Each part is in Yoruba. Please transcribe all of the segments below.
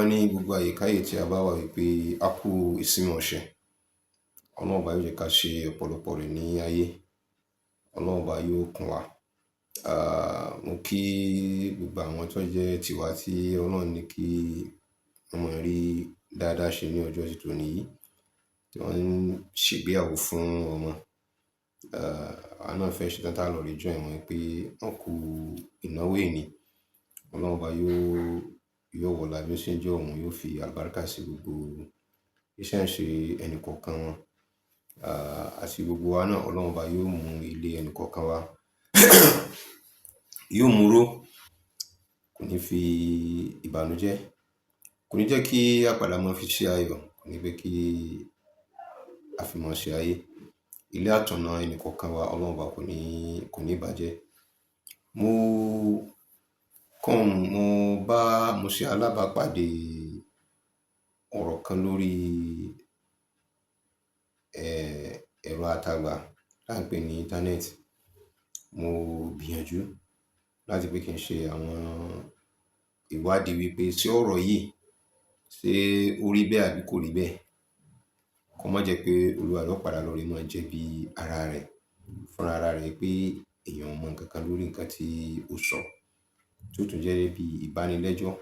Wa ní gbogbo àyíká yìí tí a bá wà wípé a kú ìsinmi ọ̀sẹ̀. Ọlọ́run Ọba yóò jẹ́ ká ṣe ọ̀pọ̀lọpọ̀ rẹ̀ ní ayé. Ọlọ́run Ọba yóò kún wa. Mo kí gbogbo àwọn tó jẹ́ tiwa tí Ọlọ́run ní kí wọ́n máa rí dáadáa ṣe ní ọjọ́ tí tòní yìí, tí wọ́n ń ṣègbéyàwó fún ọmọ. Àwa náà fẹ́ ṣe tán tá lọ rí join wọn pé wọ́n kú ìnáwó èní. Ọlọ́run Ọba yóò wọlá bí ó ṣe ń jẹ́ òun yóò fi àlùbáríkà sí gbogbo iṣẹ́ ń ṣe ẹnì kọ̀ọ̀kan wọn. Àti gbogbo wa náà, Ọlọ́run Ọba yóò mú ilé ẹnì kọ̀ọ̀kan wa yóò mú ró, kò ní fi ìbànújẹ́, kò ní jẹ́ kí a padà máa fi ṣe ayọ̀, kò ní jẹ́ kí a fi máa ṣe ayé. Ilé àtọ̀nà ẹnì kọ̀ọ̀kan wa, Ọlọ́run Ọba kò ní bàjẹ́. Mo kàn, mo bá, mo ṣe alábàápàdé ọ̀rọ̀ kan lórí ẹ̀rọ àtagbà tí à ń pè ní íńtánẹ́ẹ̀tì. Mo gbìyànjú láti pé kí n ṣe àwọn ìwádìí wípé ṣé ọ̀rọ̀ yìí, ṣé ó rí bẹ́ẹ̀ àbí kò rí bẹ́ẹ̀. Kó má jẹ́ pé olúwa rẹ̀ ó padà lọ rí máa jẹ̀bi ara rẹ̀ fún ara rẹ̀ pé èèyàn ò mọ nǹkan kan lórí nǹkan tí ó sọ, tí ó tún jẹ́ bí ìbánilẹ́jọ́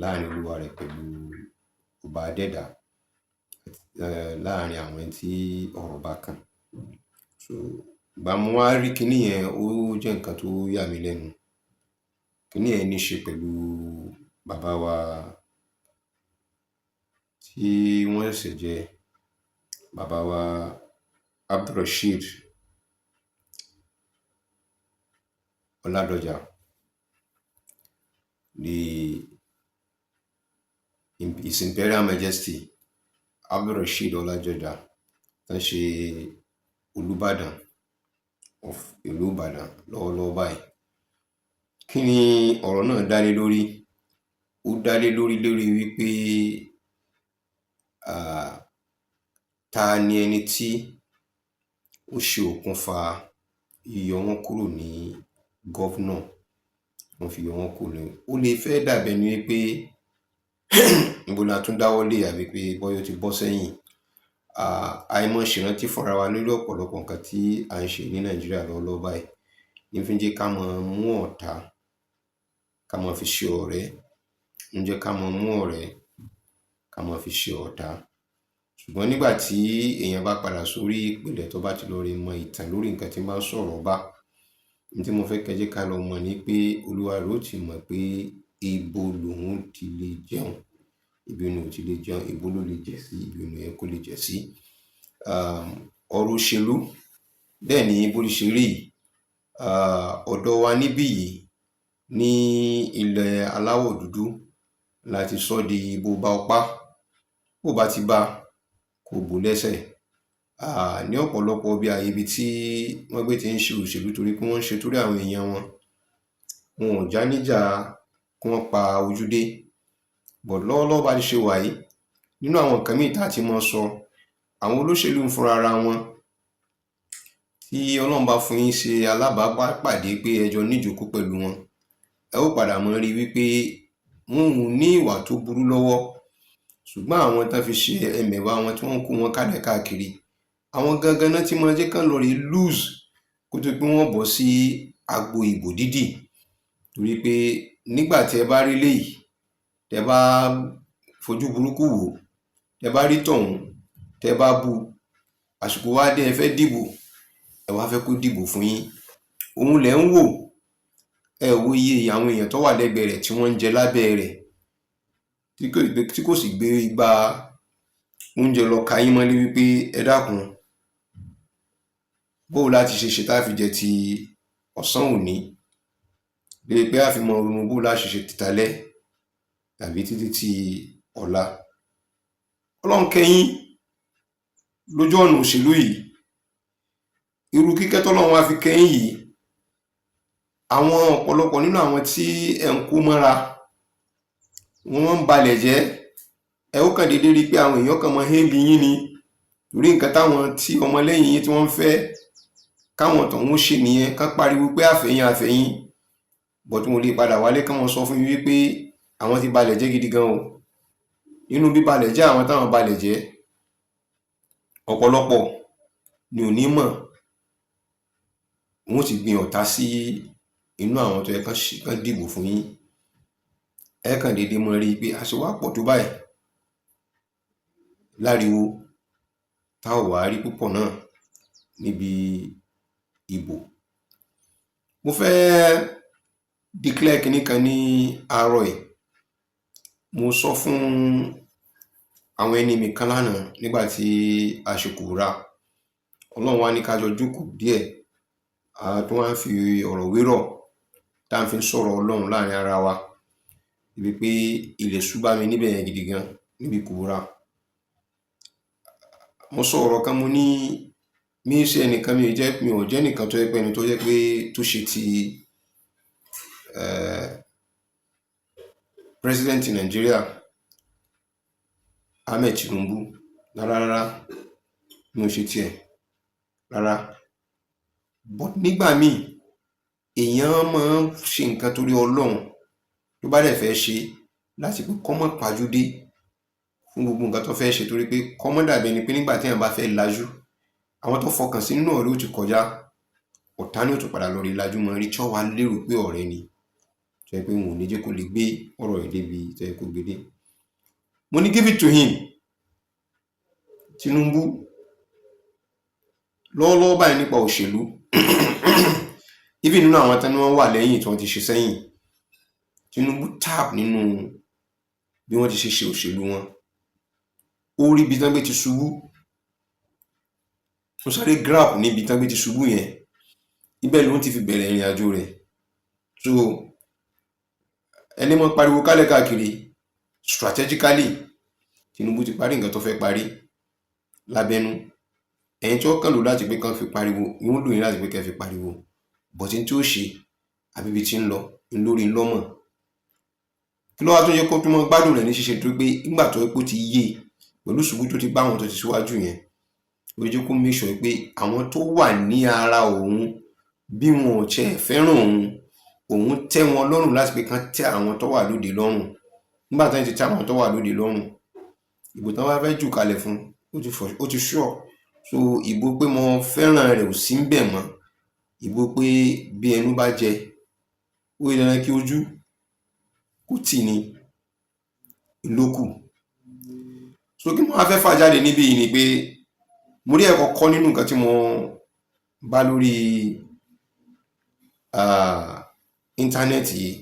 láàrin olúwa rẹ̀ pẹ̀lú ọba adẹ́dà, láàrin àwọn tí ọ̀rọ̀ bá kàn. So, ìgbà mo wá rí kíní yẹn, ó jẹ́ nǹkan tó yà mí lẹ́nu. Kíní yẹn ní ṣe pẹ̀lú bàbá wa tí wọ́n ṣẹ̀ṣẹ̀ jẹ, bàbá wa Abdulrasheed Ọládọjà, the His Imperial Majesty Abdulrasheed Ọládọjà, tó ń ṣe Olúbàdàn of ìlú Ìbàdàn lọ́wọ́lọ́wọ́ báyìí. Kí ni ọ̀rọ̀ náà dá lé lórí? Ó dá lé lórí wípé ta ni ẹni tí ó ṣe òkùnfà yíyọ wọ́n kúrò ní governor, wọ́n fi yọ wọ́n kúrò ní. Ó lè fẹ́ dàbí ẹni wípé níbo la tún dáwọ́ lé àbí pé bóyá ó ti bọ́ sẹ́yìn. Àìmọ̀ ṣèrántí fúnra wa lórí ọ̀pọ̀lọpọ̀ nǹkan tí à ń ṣe ní Nàìjíríà lọ́wọ́lọ́wọ́ báyìí ní fi ń jẹ́ ká máa mú ọ̀tá, ká máa fi ṣe ọ̀rẹ́, ń jẹ́ ká máa mú ọ̀rẹ́, ká máa fi ṣe ọ̀tá. Ṣùgbọ́n nígbà tí èèyàn bá padà sórí ìpìlẹ̀, tó bá ti lọ rí mọ ìtàn lórí nǹkan tí ń bá ń sọ̀rọ̀ bá, ohun tí mo fẹ́ kẹ́ jẹ́ ká lọ mọ̀ ni pé olúwa rẹ̀ ó ti mọ̀ pé ibo lòun ti lè jẹun, ibo ni ò ti lè jẹun, ibo ló lè jẹ sí, ibo ni ó yẹ kó lè jẹ sí. Ọ̀rọ̀ òṣèlú bẹ́ẹ̀ ni bó ṣe rí yìí. Ọ̀dọ̀ wa níbí yìí ní ilẹ̀ aláwọ̀ dúdú la ti sọ di bó bá ọpá, bó bá ti bá kò bó lẹ́sẹ̀. Ní ọ̀pọ̀lọpọ̀ bí ààyè ibi tí wọ́n gbé ti ń ṣe òṣèlú, torí pé wọ́n ń ṣe torí àwọn èèyàn wọn, wọn ò já níjà kí wọ́n pa ojú dé. But lọ́wọ́lọ́wọ́ bá ti ṣe wà yìí, nínú àwọn nǹkan míì tá a ti máa sọ, àwọn olóṣèlú ń fúnra ara wọn, tí Ọlọ́run bá fún yín ṣe alábàápàdé pé ẹ jọ níjókòó pẹ̀lú wọn, ẹ ó padà mọ rí wípé wọn ò ní ìwà tó burú lọ́wọ́, ṣùgbọ́n àwọn tán fi ṣe ẹmẹ̀wà wọn tí wọ́n ń kó wọn kálẹ̀ káàkiri, àwọn gangan náà tí máa jẹ́ kán lọ rí lose kó tó pé wọ́n bọ́ sí agbo ìbò dídì. Torí pé nígbà tí ẹ bá rí léyìí, tẹ bá fojú burúkú wò, tẹ bá rí tọ̀hún, tẹ bá bú, àsìkò wá dé, ẹ fẹ́ dìbò, ẹ wá fẹ́ kó dìbò fún yín, òun lẹ̀ ń wò. Ẹ wo iye àwọn èèyàn tó wà lẹ́gbẹ̀ẹ́ rẹ̀ tí wọ́n ń jẹ lábẹ́ rẹ̀, tí kò sì gbé igbá oúnjẹ lọ ka yín mọ́lé wípé ẹ dákun, bó o láti ṣe ṣe tá fi jẹ ti ọ̀sán òní, débi pé a fi mọ ronú bó o láti ṣe tìtalẹ́ tàbí títí ti ọ̀la. Ọlọ́run kẹ́yìn lójú ọ̀nà òṣèlú yìí. Irú kíkẹ́ tọ́lọ́run wá fi kẹ́yìn yìí, àwọn ọ̀pọ̀lọpọ̀ nínú àwọn tí ẹ̀ ń kó mọ́ra wọ́n ń balẹ̀ jẹ́. Ẹ ó kàn déédéé rí i pé àwọn èèyàn kan mọ héèlì yín ni, torí nǹkan táwọn tí ọmọlẹ́yìn yín tí wọ́n ń fẹ́ káwọn tọ̀hún ṣe nìyẹn, kán pariwo pé àfẹ̀yìn àfẹ̀yìn, but wọn ò lè padà wálé kán wọn sọ fún yín wípé àwọn ti balẹ̀ jẹ́ gidi gan o. Nínú bíbalẹ̀ jẹ́ àwọn táwọn balẹ̀ jẹ́, ọ̀pọ̀lọpọ̀ ni ò ní mọ̀, wọ́n ó ti gbin ọ̀tá sí inú àwọn tó yẹ kán dìbò fún yín. Ẹ kàn déédéé máa rí i pé a ṣe wá pọ̀ tó báyìí láriwo tá ò wá rí púpọ̀ náà níbi ìbò. Mo fẹ́ declare kinní kan ní àárọ̀ yìí. Mo sọ fún àwọn ẹni mi kan lánàá nígbà tí a ṣe kùrà. Ọlọ́run wá ní ká jọ jókòó díẹ̀, a tún wá ń fi ọ̀rọ̀ wérọ̀ tá à ń fi sọ̀rọ̀ Ọlọ́run láàrin ara wa, débi pé ilẹ̀ ṣú bá mi níbẹ̀ yẹn gidi gan níbi kùrà. Mo sọ ọ̀rọ̀ kan, mo ní mi ń ṣe ẹnìkan, mi ò jẹ́ ẹnìkan tó jẹ́ pé ẹni tó jẹ́ pé tó ṣe ti President Nàìjíríà Ahmed Tinubu rárá rárá, mi ò ṣe tiẹ̀ rárá. But nígbà míì, èèyàn máa ń ṣe nǹkan torí Ọlọ́run, tó bá dẹ̀ fẹ́ ṣe láti pé kó má pajúdé fún gbogbo nǹkan tó fẹ́ ṣe, torí pé kó má dàbí ẹni pé nígbà téèyàn bá fẹ́ lajú, àwọn tó fọkàn sí nínú ọ̀rẹ́ ó ti kọjá, ọ̀tá ni ó tún padà lọ rí lajú mọ́ rí, tí ó wá lérò pé ọ̀rẹ́ ni, tó jẹ́ pé wọn ò ní jẹ́ kó lè gbé ọ̀rọ̀ rẹ̀ débi tó yẹ kó gbé dé. Mo ní give it to him, Tinubu, lọ́wọ́lọ́wọ́ báyìí nípa òṣèlú, even nínú àwọn tán ní wọ́n wà lẹ́yìn tí wọ́n ti ṣe sẹ́yìn, Tinubu tap nínú bí wọ́n ti ṣe ṣe òṣèlú wọn. Ó rí ibi tán gbé ti ṣubú, ó sáré grab níbi tán gbé ti ṣubú yẹn, ibẹ̀ ló ti fi bẹ̀rẹ̀ ìrìn àjò rẹ̀. So ẹni mọ́ pariwo kálẹ̀ káàkiri, strategically Tinubu ti parí nǹkan tó fẹ́ parí lábẹ́nú. Ẹ̀yin tí wọ́n kàn lò láti pé kán fi pariwo, wọ́n lò yín láti pé kẹ́ fi pariwo, but n tí ó ṣe àbí ibi tí ń lọ lórí lọ́mọ̀. Kí ló wá tó yẹ kó tún mọ́ gbádùn rẹ̀ ní ṣíṣe? Tó pé nígbà tó pé ó ti yé pẹ̀lú ìṣubú tó ti bá àwọn tó ti síwájú yẹn, ó jẹ́ kó make sure pé àwọn tó wà ní ara òun, bí wọn ò tiẹ̀ fẹ́ràn òun, òun tẹ́ wọn lọ́rùn láti pé kán tẹ́ àwọn tó wà lóde lọ́rùn. Nígbà tí wọ́n ti tẹ́ àwọn tó wà lóde lọ́rùn, ìbò tí wọ́n bá fẹ́ jù kalẹ̀ fún, ó ti sure. So ìbò pé mo fẹ́ràn rẹ̀ ò sí ńbẹ̀ mọ́. Ìbò pé bí ẹnu bá jẹ, ó yẹ dandan kí ojú kó tì ní ló kù. So kí mo wá fẹ́ fà jáde níbí yìí ni pé mo rí ẹ̀kọ́ kọ́ nínú nǹkan tí mo bá lórí íńtánẹ́ẹ̀tì yìí.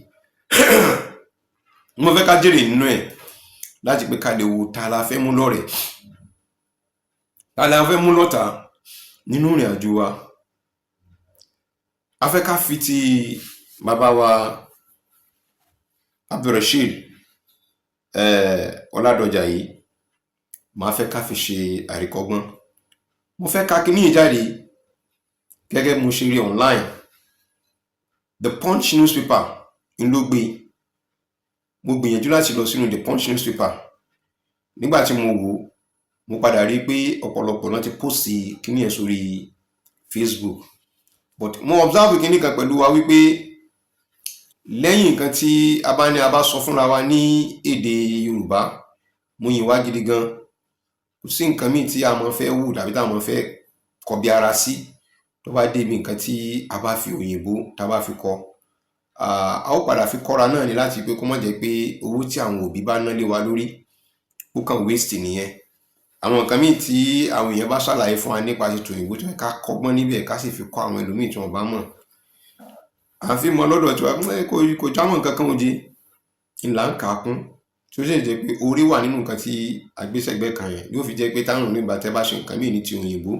Mo fẹ́ ká jèrè nínú ẹ̀ láti pé ká lè wo ta la fẹ́ mú lọ́rẹ̀ẹ́, ta la fẹ́ mú lọ́tàá nínú ìrìn àjò wa. A fẹ́ ká fi ti bàbá wa Abdulrasheed Ọládọjà yìí, màá fẹ́ ká fi ṣe àríkọ́gbọ́n. Mo fẹ́ ka kíní yìí jáde gẹ́gẹ́ bí mo ṣe rí online. The Punch newspaper ń ló gbé. Mo gbìyànjú láti lọ sínú The Punch newspaper. Nígbà tí mo wò ó, mo padà rí i pé ọ̀pọ̀lọpọ̀ náà ti post kíní yẹn sórí Facebook, but mo observe kíní kan pẹ̀lú wa wípé lẹ́yìn nǹkan tí a bá ní a bá sọ fúnra wa ní èdè Yorùbá, mo yìn wá gidi gan. Kò sí nǹkan míì tí a máa fẹ́ wò tàbí tá a máa fẹ́ kọbi ara sí tó bá débi nǹkan tí a bá fi òyìnbó tá a bá fi kọ, a ó padà fi kọ́ra náà ni, láti pé kó má jẹ́ pé owó tí àwọn òbí bá ná lé wa lórí, ó kàn waste nìyẹn. Àwọn nǹkan míì tí àwọn èèyàn bá ṣàlàyé fún wa nípa ti tòyìnbó tó yẹ ká kọ́gbọ́n níbẹ̀, ká sì fi kọ́ àwọn ẹlòmíì tí wọ́n bá mọ̀, à ń fi mọ lọ́dọ̀ tiwa, kò jámọ́ nǹkan kan òde ńlá ń kà á kún, tí ó sì jẹ́ pé orí wà nínú nǹkan tí a gbé sẹ́gbẹ̀ẹ́ kan yẹn. Yóò fi jẹ́ pé táwọn onígbà tẹ́ bá ṣe nǹkan míì ní ti òyìnbó,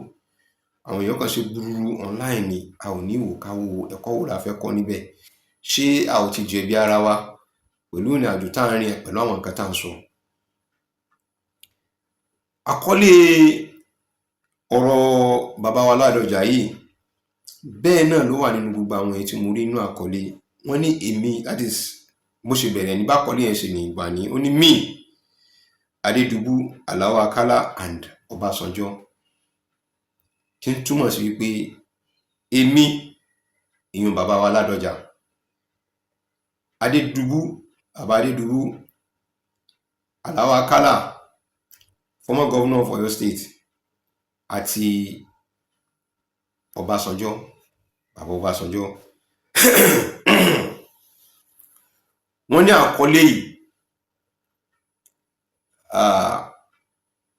àwọn èèyàn kan ṣe gbúrúrú online ni, a ò ní wò ká wo ẹ̀kọ́ wo la fẹ́ kọ́ níbẹ̀. Ṣé a ò ti jẹ̀bi ara wa pẹ̀lú ìrìn àjò tá à ń rìn, pẹ̀lú àwọn nǹkan tá à ń sọ? Àkọlé ọ̀rọ̀ bàbá wa Ládọjà yìí, bẹ́ẹ̀ náà ló wà nínú gbogbo àwọn èyí tí mo rí nínú àkọlé. Wọ́n ní èmi, that is bó ṣe bẹ̀rẹ̀ ní bákọlé yẹn ṣe ní ìgbà ní ó ní me, Adédùbú, Alao Akala and Ọbásanjọ́, tí ń túmọ̀ sí wípé èmi, ìyún bàbá wa Ládọjà, Adédùbú, bàbá Adédùbú. Alao Akala, former governor of Oyo State, àti Ọbásanjọ́, bàbá Ọbásanjọ́. Wọ́n ní àkọlé yìí,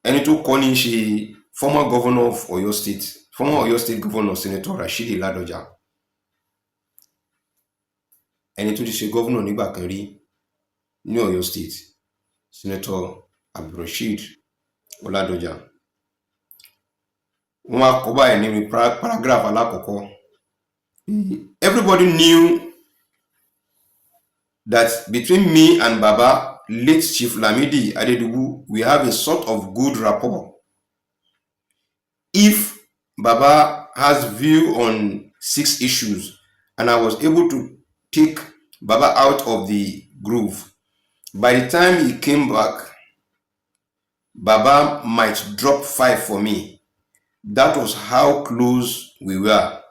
ẹni tó kọ ní í ṣe former governor of Oyo State, former Oyo State governor, Senator Rashidi Ládọjà, ẹni tó ti ṣe governor nígbà kan rí ní Ọ̀yọ́ State, Senator Abdulrasheed Ọládọjà. Wọ́n wá kọ báyìí nínú paragraph alákọ̀ọ́kọ́: "Everybody knew that between me and Baba, late Chief Lamidi Adedubu, we have a sort of good rapport. If Baba has view on six issues and I was able to take Baba out of the groove, by the time he came back, Baba might drop five for me. That was how close we were."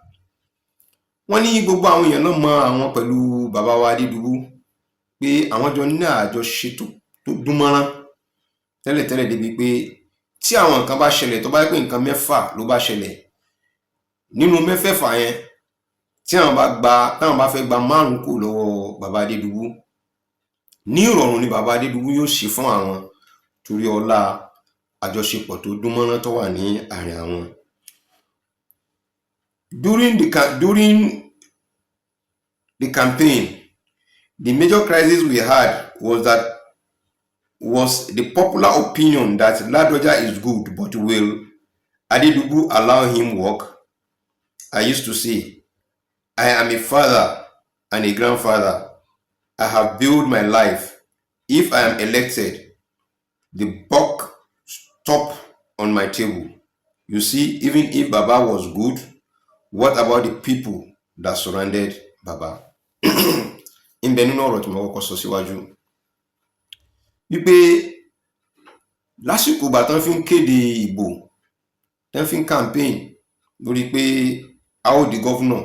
Wọ́n ní gbogbo àwọn èèyàn náà mọ àwọn pẹ̀lú bàbá wa Adédùbú, pé àwọn jọ ní àjọṣe tó dún mọ́rán tẹ́lẹ̀tẹ́lẹ̀, débi pé tí àwọn nǹkan bá ṣẹlẹ̀, tó bá yẹ pé nǹkan mẹ́fà ló bá ṣẹlẹ̀, nínú mẹ́fẹ̀ẹ̀fà yẹn, tí àwọn bá gba, táwọn bá fẹ́ gba márùn kù lọ́wọ́ bàbá Adédùbú, ní ìrọ̀rùn ni bàbá Adédùbú yóò ṣe fún àwọn, torí ọlá àjọṣepọ̀ tó dún mọ́rán tó wà ní àárín àwọn. "During the campaign, the major crisis we had was the popular opinion that Ladoja is good, but will Adedubu allow him work? I used to say, I am a father and a grandfather. I have built my life. If I am elected, the buck stop on my table. You see, even if Baba was good, what about the people that surrounded Baba?" Ń bẹ nínú ọ̀rọ̀ tí mo kọ́kọ́ sọ síwájú wípé lásìkò ìgbà tán fi ń kéde ìbò, tán fi ń campaign lórí pé a ó di governor,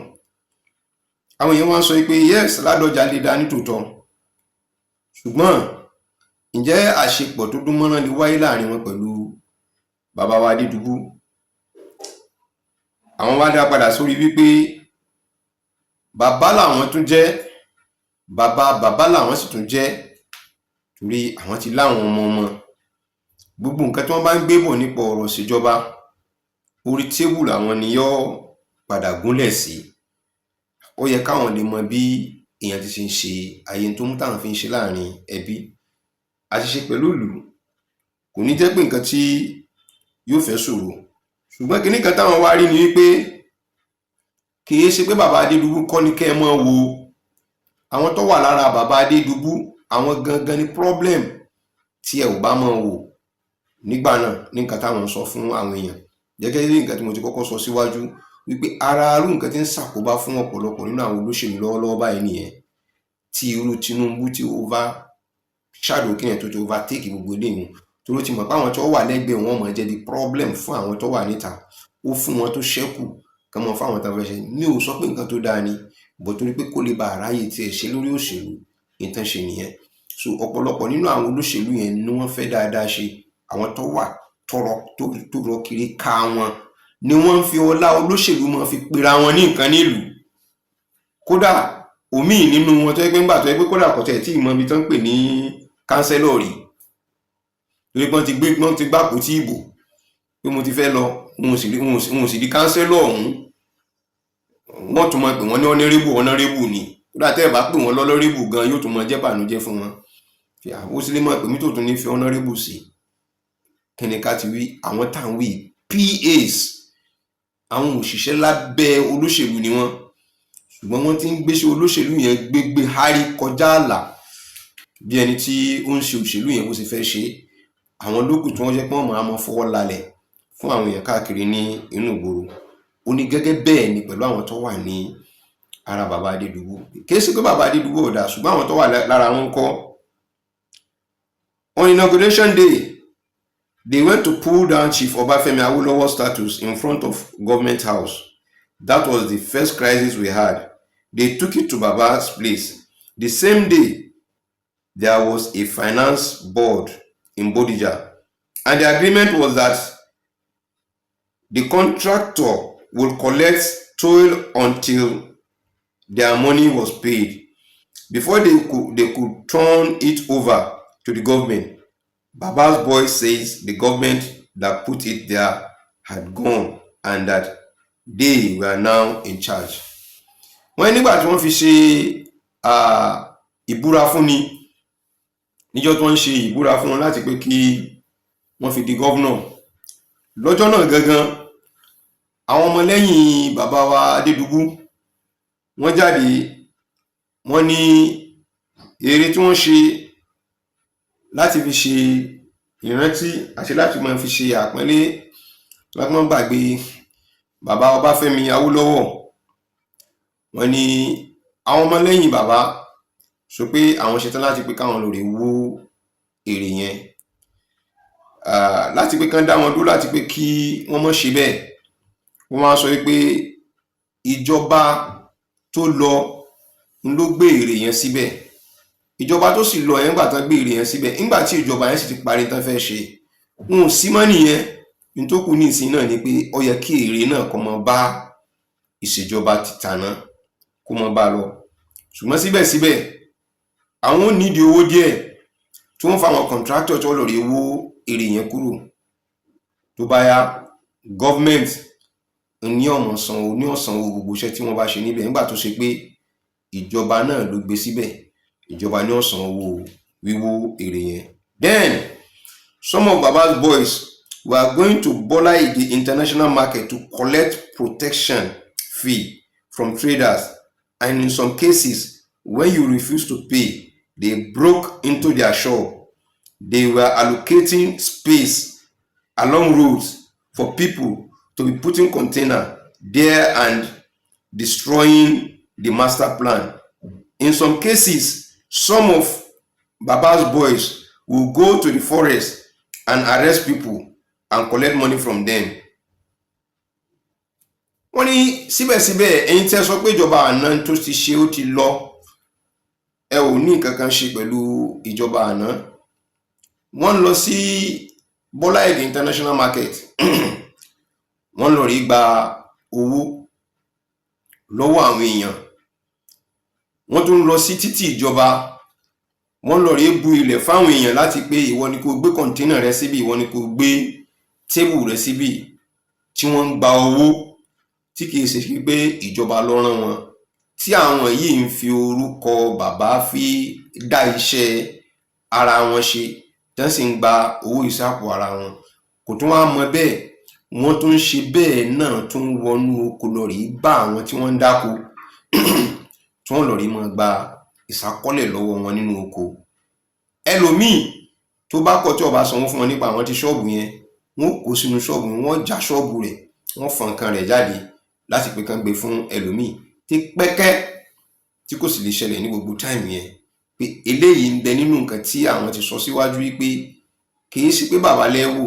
àwọn èèyàn wá ń sọ pé yes, Ládọjà lè dá nítòótọ́, ṣùgbọ́n ǹjẹ́ àṣepọ̀ tó dún mọ́rán lè wáyé láàrin wọn pẹ̀lú bàbá wa Adédùbú? Àwọn wá dá padà sórí wípé bàbá làwọn tún jẹ́, bàbá bàbá làwọn sì tún jẹ́, torí àwọn ti láwọn ọmọ ọmọ. Gbogbo nǹkan tí wọ́n bá ń gbé bọ̀ nípa ọ̀rọ̀ ìṣèjọba, orí table àwọn ni yóò padà gúnlẹ̀ sí. Ó yẹ káwọn lè mọ bí èèyàn ti ṣe ń ṣe ayé tó mú táwọn fi ń ṣe láàrin ẹbí àṣìṣe pẹ̀lú ìlú. Kò ní jẹ́ pé nǹkan tí yóò fẹ́ ṣòro, ṣùgbọ́n kinní kan táwọn wá rí ni wípé kì í ṣe pé bàbá Adédùbú kọ́ ni kẹ́ ẹ mọ́ wo àwọn tó wà lára bàbá Adédùbú, àwọn gangan ni problem tí ẹ ò bá mọ̀ wò nígbà náà. Ní nǹkan táwọn ń sọ fún àwọn èèyàn, gẹ́gẹ́ bí nǹkan tí mo ti kọ́kọ́ sọ síwájú wípé ara arú nǹkan tí ń ṣàkóbá fún ọ̀pọ̀lọpọ̀ nínú àwọn olóṣèlú lọ́wọ́lọ́wọ́ báyìí nìyẹn, tí irú Tinubu ti over shadow kíyẹn, tó ti overtake gbogbo eléyìí, torí ó ti mọ̀ pé àwọn tó wà lẹ́gbẹ̀ẹ́ wọn máa jẹ́ bí problem fún àwọn tó wà níta. Ó fún wọn tó ṣẹ́kù kán mọ́ fáwọn tó fẹ́ ṣe. Mi ò sọ pé nǹkan tó dáa ni bọ̀, torí pé kó lè bá àráyè tiẹ̀ ṣe lórí òṣèlú, nǹkan ṣe nìyẹn. So ọ̀pọ̀lọpọ̀ nínú àwọn olóṣèlú yẹn ni wọ́n fẹ́ dáadáa ṣe, àwọn tó wà tọrọ tó rọ kiri ká wọn ni wọ́n ń fi ọlá olóṣèlú máa fi pera wọn ní nǹkan nílùú. Kódà òmíì nínú wọn tó yẹ pé ńgbà tó yẹ pé kódà kò tẹ̀ tí ì mọ ibi tó ń pè ní councillor rí, torí pé wọ́n ti gbé, wọ́n ti gbàpò tí ìbò pé mo ti fẹ́ lọ, wọn ò sì di councillor ọ̀hún, wọ́n tún máa pè wọ́n ní honourable. Honourable ni. Kódà tẹ́ ẹ̀ bá pè wọ́n l'honourable gan, yóò tún máa jẹ́ bànújẹ́ fún wọn. Ó sì lè máa pè mí tó tún ní fi honourable sí. Kí ni ká ti wí? Àwọn tá à ń wí, PAs, àwọn òṣìṣẹ́ lábẹ́ olóṣèlú ni wọ́n, ṣùgbọ́n wọ́n ti ń gbéṣẹ́ olóṣèlú yẹn gbégbé hárí kọjá ààlà, bí ẹni tí ó ń ṣe òṣèlú yẹn bó ṣe fẹ́ ṣe. Àwọn lókù tí wọ́n jẹ́ pé wọ́n máa mọ fọwọ́ lálẹ̀ fún àwọn èèyàn káàkiri ní inú ìgboro. Ó ní gẹ́gẹ́ bẹ́ẹ̀ ni pẹ̀lú àwọn tó wà ní ara bàbá Adédùbú. Kì í ṣe pé bàbá Adédùbú ò dáa, ṣùgbọ́n àwọn tó wà lára wọn kọ́. "On inauguration day, they went to pull down Chief Obafemi Awolowo status in front of Government House. That was the first crisis we had. They took it to Baba's place. The same day, there was a finance board in Bodija, and the agreement was that the contractor would collect toll until their money was paid before they could turn it over to the government. Baba's boy says the government that put it there had gone and that they were now in charge. Wọ́n nígbà tí wọ́n fi ṣe ìbúra fúnni, níjọ́ tí wọ́n ń ṣe ìbúra fún wọn láti pé kí wọ́n fi di governor, lọ́jọ́ náà gangan, àwọn ọmọlẹ́yìn bàbá wa Adédùbú wọ́n jáde, wọ́n ní ère tí wọ́n ṣe láti fi ṣe ìrántí àti láti máa fi ṣe àpọ́nlé, láti má gbàgbé bàbá Ọbáfẹ́mi Awólọ́wọ̀. Wọ́n ní àwọn ọmọlẹ́yìn bàbá sọ pé àwọn ṣetán láti pé káwọn lọ rè wó ère yẹn, láti pé kán dá wọn dúró, láti pé kí wọ́n má ṣe bẹ́ẹ̀. Wọ́n wá sọ pé ìjọba tó lọ ń ló gbé ère yẹn síbẹ̀. Ìjọba tó sì lọ yẹn, nígbà tán gbé ère yẹn síbẹ̀, nígbà tí ìjọba yẹn sì ti parí tán fẹ́ ṣe, wọn ò sí mọ́ nìyẹn. Ní tó kù nísìnyí náà ni pé ó yẹ kí ère náà kó máa bá ìṣèjọba ti tàná, kó máa bá a lọ. Ṣùgbọ́n síbẹ̀síbẹ̀, àwọn ò nídìí owó díẹ̀ tí wọ́n fáwọn contractor tí wọ́n lọ rí wó ère yẹn kúrò. Tó bá yá, government ní ọ̀mọ̀ sanwó ní ọ̀sánwó gbogbo iṣẹ́ tí wọ́n bá ṣe níbẹ̀. Nígbà tó ṣe pé ìjọba náà ló gbé síbẹ̀, ìjọba ní ó san owó wíwó ère yẹn. Then some of Baba's boys were going to Bola Ige International Market to collect protection fee from traders, and in some cases, when you refuse to pay, they broke into their shop. They were allocating space along roads for people to be putting container there and destroying the master plan. In some cases, some of Baba's boys will go to the forest and arrest people and collect money from them. Wọ́n ní síbẹ̀síbẹ̀, ẹ̀yin tí ẹ sọ pé ìjọba àná tó ti ṣe ó ti lọ, ẹ ò ní nǹkan kan ṣe pẹ̀lú ìjọba àná. Wọ́n lọ sí Bọ́lá Ìgè International Market, wọ́n lọ rí gba owó lọ́wọ́ àwọn èèyàn. Wọ́n tún lọ sí títì ìjọba, wọ́n lọ rí bu ilẹ̀ fáwọn èèyàn láti pé ìwọ ni kó gbé container rẹ síbí, ìwọ ni kó gbé table rẹ síbí, tí wọ́n ń gba owó tí kìí ṣe pé ìjọba ló rán wọn, tí àwọn yìí ń fi orúkọ bàbá fi dá iṣẹ́ ara wọn ṣe, tí wọ́n sì ń gba owó ìsápò ara wọn. Kò tún wá mọ bẹ́ẹ̀, wọ́n tún ń ṣe bẹ́ẹ̀ náà, tún wọnú oko lọ rèé bá àwọn tí wọ́n ń dáko, tí wọ́n lọ rèé máa gba ìsákọ́lẹ̀ lọ́wọ́ wọn nínú oko. Ẹlòmíì tó bá kọ̀, tí ó bá sanwó fún wọn nípa àwọn tí ṣọ́ọ̀bù yẹn, wọ́n kó sínú ṣọ́ọ̀bù, wọ́n já ṣọ́ọ̀bù rẹ̀, wọ́n fọ́n nǹkan rẹ̀ jáde láti pé kán gbé fún ẹlòmíì tí pẹ́kẹ́ tí kò sì lè ṣẹlẹ̀ ní gbogbo time yẹn, pé eléyìí ń bẹ nínú nǹkan tí àwọn ti sọ síwájú wípé kì í ṣe pé bàbá lẹ́wò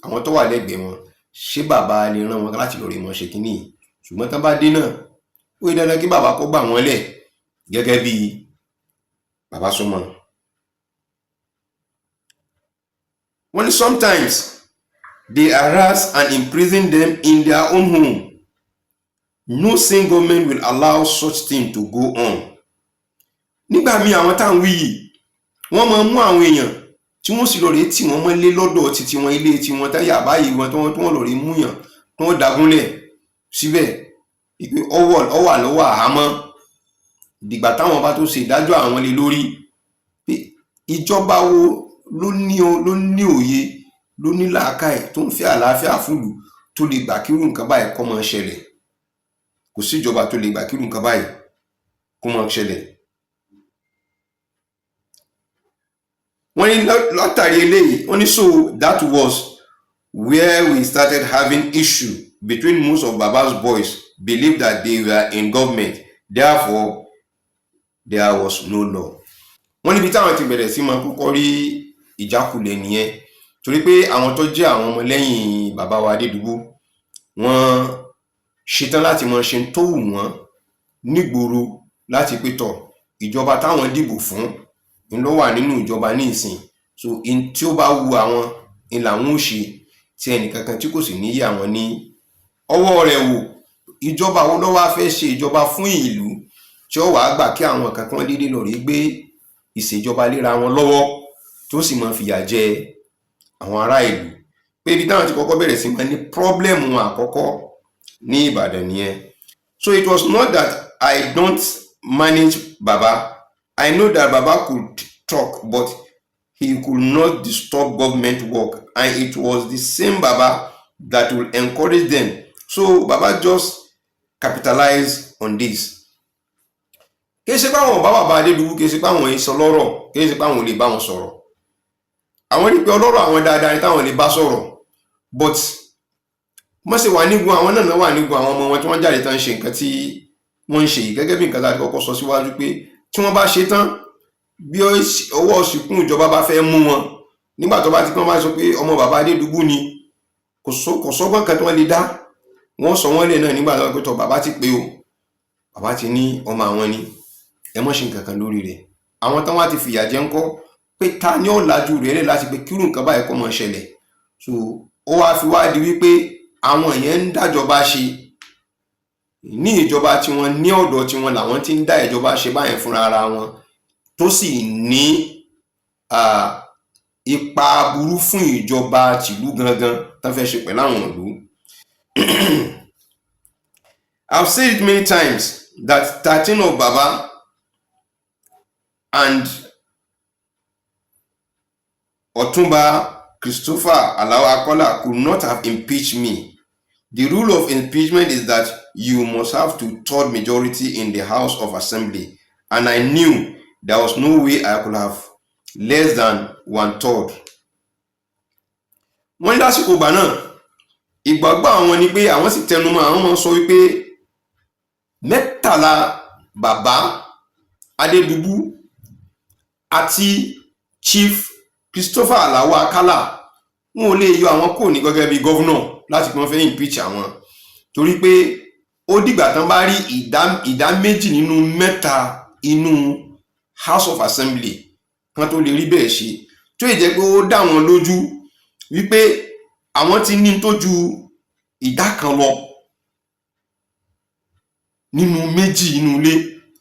àwọn tó wà lẹ́gbẹ̀ẹ́ wọn, ṣé bàbá lè rán wọn láti lọ rí wọn ṣe kínní yìí? Ṣùgbọ́n tán bá dé náà, ó yẹ dandan kí bàbá kó gbà wọ́n lẹ̀ gẹ́gẹ́ bí bàbá súnmọ́. Wọ́n ní sometimes they harass and imprison them in their own home. No sane government will allow such thing to go on. Nígbà míì, àwọn tá à ń wí yìí, wọ́n máa ń mú àwọn èèyàn tí wọ́n sì lọ rèé tì wọ́n mọ́lé lọ́dọ̀ títí wọn, ilé tiwọn táyà báyìí wọn, tí wọ́n lọ rèé múyàn, tí wọ́n dagúnlẹ̀ síbẹ̀ ìpè ọwọ́ ọwà lọ́wọ́ àhámọ́ dìgbà táwọn bá tó ṣe ìdájọ́ àwọn lé lórí. Pé ìjọba wo ló ní òye, ló ní làákàyè, tó ń fẹ́ àlàáfíà fúnlùú, tó lè gbà kírú nǹkan báyìí kó máa ṣẹlẹ̀? Kò síjọba tó lè gbà kírú nǹkan báyìí kó máa ṣẹlẹ̀. Wọ́n ní látàrí eléyìí, wọ́n ní so that was where we started having issue between most of Baba's boys believed that they were in government, therefore there was no law. Wọ́n níbi táwọn ti bẹ̀rẹ̀ sí máa kọ́kọ́ rí ìjákulẹ̀ nìyẹn, torí pé àwọn tó jẹ́ àwọn ọmọlẹ́yìn bàbá wa Adédùbú, wọ́n ṣetán láti máa ṣe tó wù wọ́n nígboro, láti pé tọ̀, ìjọba táwọn dìbò fún ń ló wà nínú ìjọba ní ìsìn. So in tí ó bá wu àwọn ni làwọn ó ṣe, tí ẹnìkankan tí kò sì ní yà wọ́n ní ọwọ́ rẹ̀ wò. Ìjọba wo ló wá fẹ́ ṣe ìjọba fún ìlú tí ó wàá gbà kí àwọn kankan déédéé lọ rí gbé ìṣèjọba léra wọn lọ́wọ́, tó sì máa fìyà jẹ àwọn ará ìlú? Pé ibi táwọn ti kọ́kọ́ bẹ̀rẹ̀ sí máa ní problem àkọ́kọ́ ní Ìbàdàn nìyẹn. So it was not that I don't manage Baba. I know that Baba could talk, but he could not disturb government work, and it was the same Baba that will encourage them. So Baba just capitalize on this. Kì í ṣe pé àwọn ò bá bàbá Adédùbú, kì í ṣe pé àwọn èso lọ́rọ̀, kì í ṣe pé àwọn ò lè bá wọn sọ̀rọ̀. Àwọn rí pé ọlọ́rọ̀ àwọn dáadáa ni táwọn lè bá sọ̀rọ̀, but wọ́n sì wà nígun àwọn náà wà nígun àwọn ọmọ wọn tí wọ́n jáde tán, ṣe nǹkan tí wọ́n ń ṣe yìí, gẹ́gẹ́ bí nǹkan tá a ti kọ́kọ́ sọ síwájú pé tí wọ́n bá ṣe tán, bí ọwọ́ ṣìkún ìjọba bá fẹ́ mú wọn, nígbà tó bá ti kí wọ́n bá sọ pé ọmọ bàbá Adédùbú ni, kò sọ́gbọ́n kan tí wọ́n lè dá, wọ́n sọ wọ́n lè náà nígbà tó pé tọ bàbá ti pé o, bàbá ti ní ọmọ àwọn ni, ẹ mọ̀ ṣe nǹkan kan lórí rẹ̀. Àwọn tán wá ti fìyà jẹ ńkọ́? Pé ta ni ó lajú rẹ̀ lẹ̀ láti pé kírú nǹkan báyìí kó máa ṣẹlẹ̀? So ó wá fi wá di wípé àwọn yẹn ń dájọba ṣe ní ìjọba tiwọn, ní ọ̀dọ̀ tiwọn làwọn ti ń dá ìjọba ṣe báyẹn fúnra ara wọn, tó sì ní ipa burú fún ìjọba tìlú gangan tán fẹ́ ṣe pẹ̀lú àwọn ìlú. I've said it many times that 13 of Baba and Otunba Christopher Alao Akala could not have impeached me. The rule of impeachment is that you must have two-third majority in the House of Assembly, and I knew there was no way I could have less than one-third. Wọ́n ní lásìkò ìgbà náà, ìgbàgbọ́ àwọn ni pé àwọn sì tẹnumọ́, àwọn máa ń sọ wípé 13 bàbá Adédùbú àti Chief Christopher Alao Akala, wọn ò lè yọ àwọn kò ní gẹ́gẹ́ bí governor láti pé wọ́n fẹ́ impeach àwọn, torí pé ó dìgbà tán bá rí ìdá méjì nínú mẹ́ta inú House of Assembly kan tó lè rí bẹ́ẹ̀ ṣe, tó yẹ jẹ́ pé ó dá wọn lójú wípé àwọn ti ní tó ju ìdá kan lọ nínú méjì inú ilé.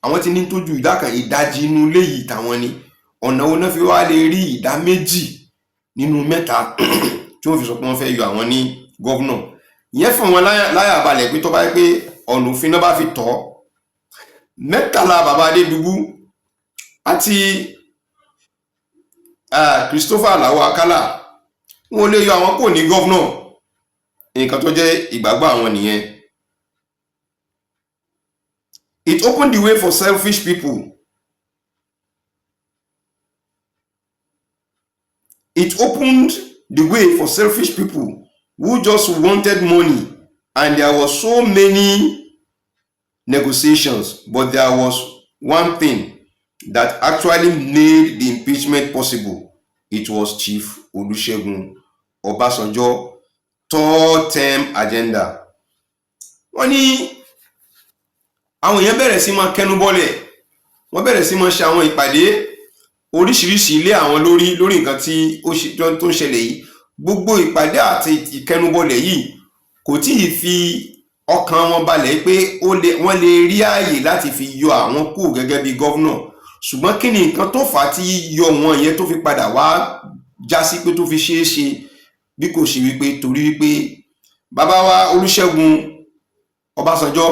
Àwọn ti ní tó ju ìdá kan, ìdajì inú ilé yìí tàwọn ni. Ọ̀nà wo náà fi wá lè rí ìdá méjì nínú mẹ́ta tí wọ́n fi sọ pé wọ́n fẹ́ yọ àwọn ní governor? Ìyẹn fún wọn láyà balẹ̀ pé tó bá yẹ pé ọ̀nà òfin náà bá fi tọ́, 13 bàbá Adédùbú àti Christopher Alao Akala, wọn ò lè yọ àwọn kò ní governor. Nǹkan tó jẹ́ ìgbàgbọ́ àwọn nìyẹn. It opened the way for selfish people. It opened the way for selfish people who just wanted money, and there was so many negotiations, but there was one thing that actually made the impeachment possible. It was Chief Olusegun Obasanjo third term agenda. Wọ́n ní àwọn èèyàn bẹ̀rẹ̀ sí máa kẹnu bọ́lẹ̀, wọ́n bẹ̀rẹ̀ sí máa ṣe àwọn ìpàdé oríṣiríṣi ilé àwọn lórí nǹkan tí ó ṣe tó ń ṣẹlẹ̀ yìí. Gbogbo ìpàdé àti ìkẹnubọlẹ̀ yìí kò tí ì fi ọkàn wọn balẹ̀ pé wọ́n lè rí ààyè láti fi yọ àwọn kù gẹ́gẹ́ bí governor. Ṣùgbọ́n kí ni nǹkan tó fà á tí yíyọ wọn yẹn tó fi padà wá já sí pé tó fi ṣeé ṣe, bí kò ṣe wípé torí wípé bàbá wa Olúṣẹ́gun Ọbásanjọ́,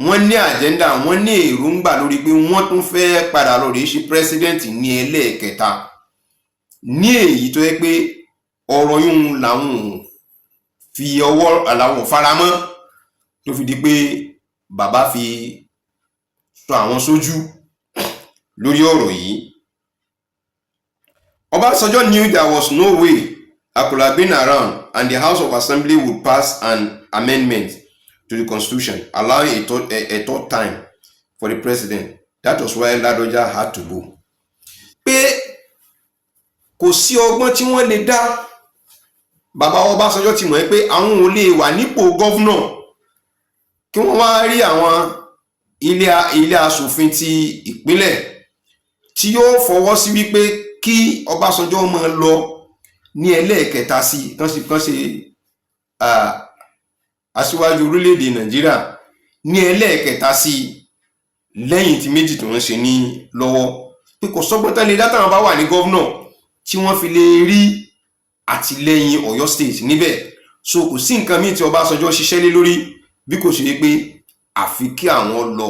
wọ́n ní agenda, wọ́n ní èròǹgbà lórí pé wọ́n tún fẹ́ padà lọ rèé ṣe president ní ẹlẹ́ẹ̀kẹta, ní èyí tó yẹ pé ọ̀rọ̀ yìí làwọn ò fi ọwọ́ làwọn ò faramọ́, tó fi di pé bàbá fi sọ àwọn sójú lórí ọ̀rọ̀ yìí. Ọbásanjọ́ knew there was no way I could have been around and the House of Assembly would pass an amendment to the constitution allowing a third time for the president. That was why Ladoja had to go. Pé kò sí ọgbọ́n tí wọ́n lè dá, bàbá Ọbásanjọ́ ti mọ̀ pé àwọn ò lè wà nípò governor kí wọ́n wá rí àwọn ilé aṣòfin ti ìpínlẹ̀ tí yóò fọwọ́ sí wípé kí Ọbásanjọ́ máa lọ ní ẹlẹ́ẹ̀kẹta sí kán sì kán ṣe aṣíwájú orílẹ̀-èdè Nàìjíríà ní ẹlẹ́ẹ̀kẹta sí lẹ́yìn tí méjì tí wọ́n ṣe ní lọ́wọ́, pé kò sọ́gbọ́n tán lè dá táwọn bá wà ní governor tí wọ́n fi lè rí àtìlẹ́yìn Ọ̀yọ́ State níbẹ̀. So kò sí nǹkan míì tí Ọbásanjọ́ ṣiṣẹ́ lé lórí bí kò ṣe pé àfi kí àwọn lọ,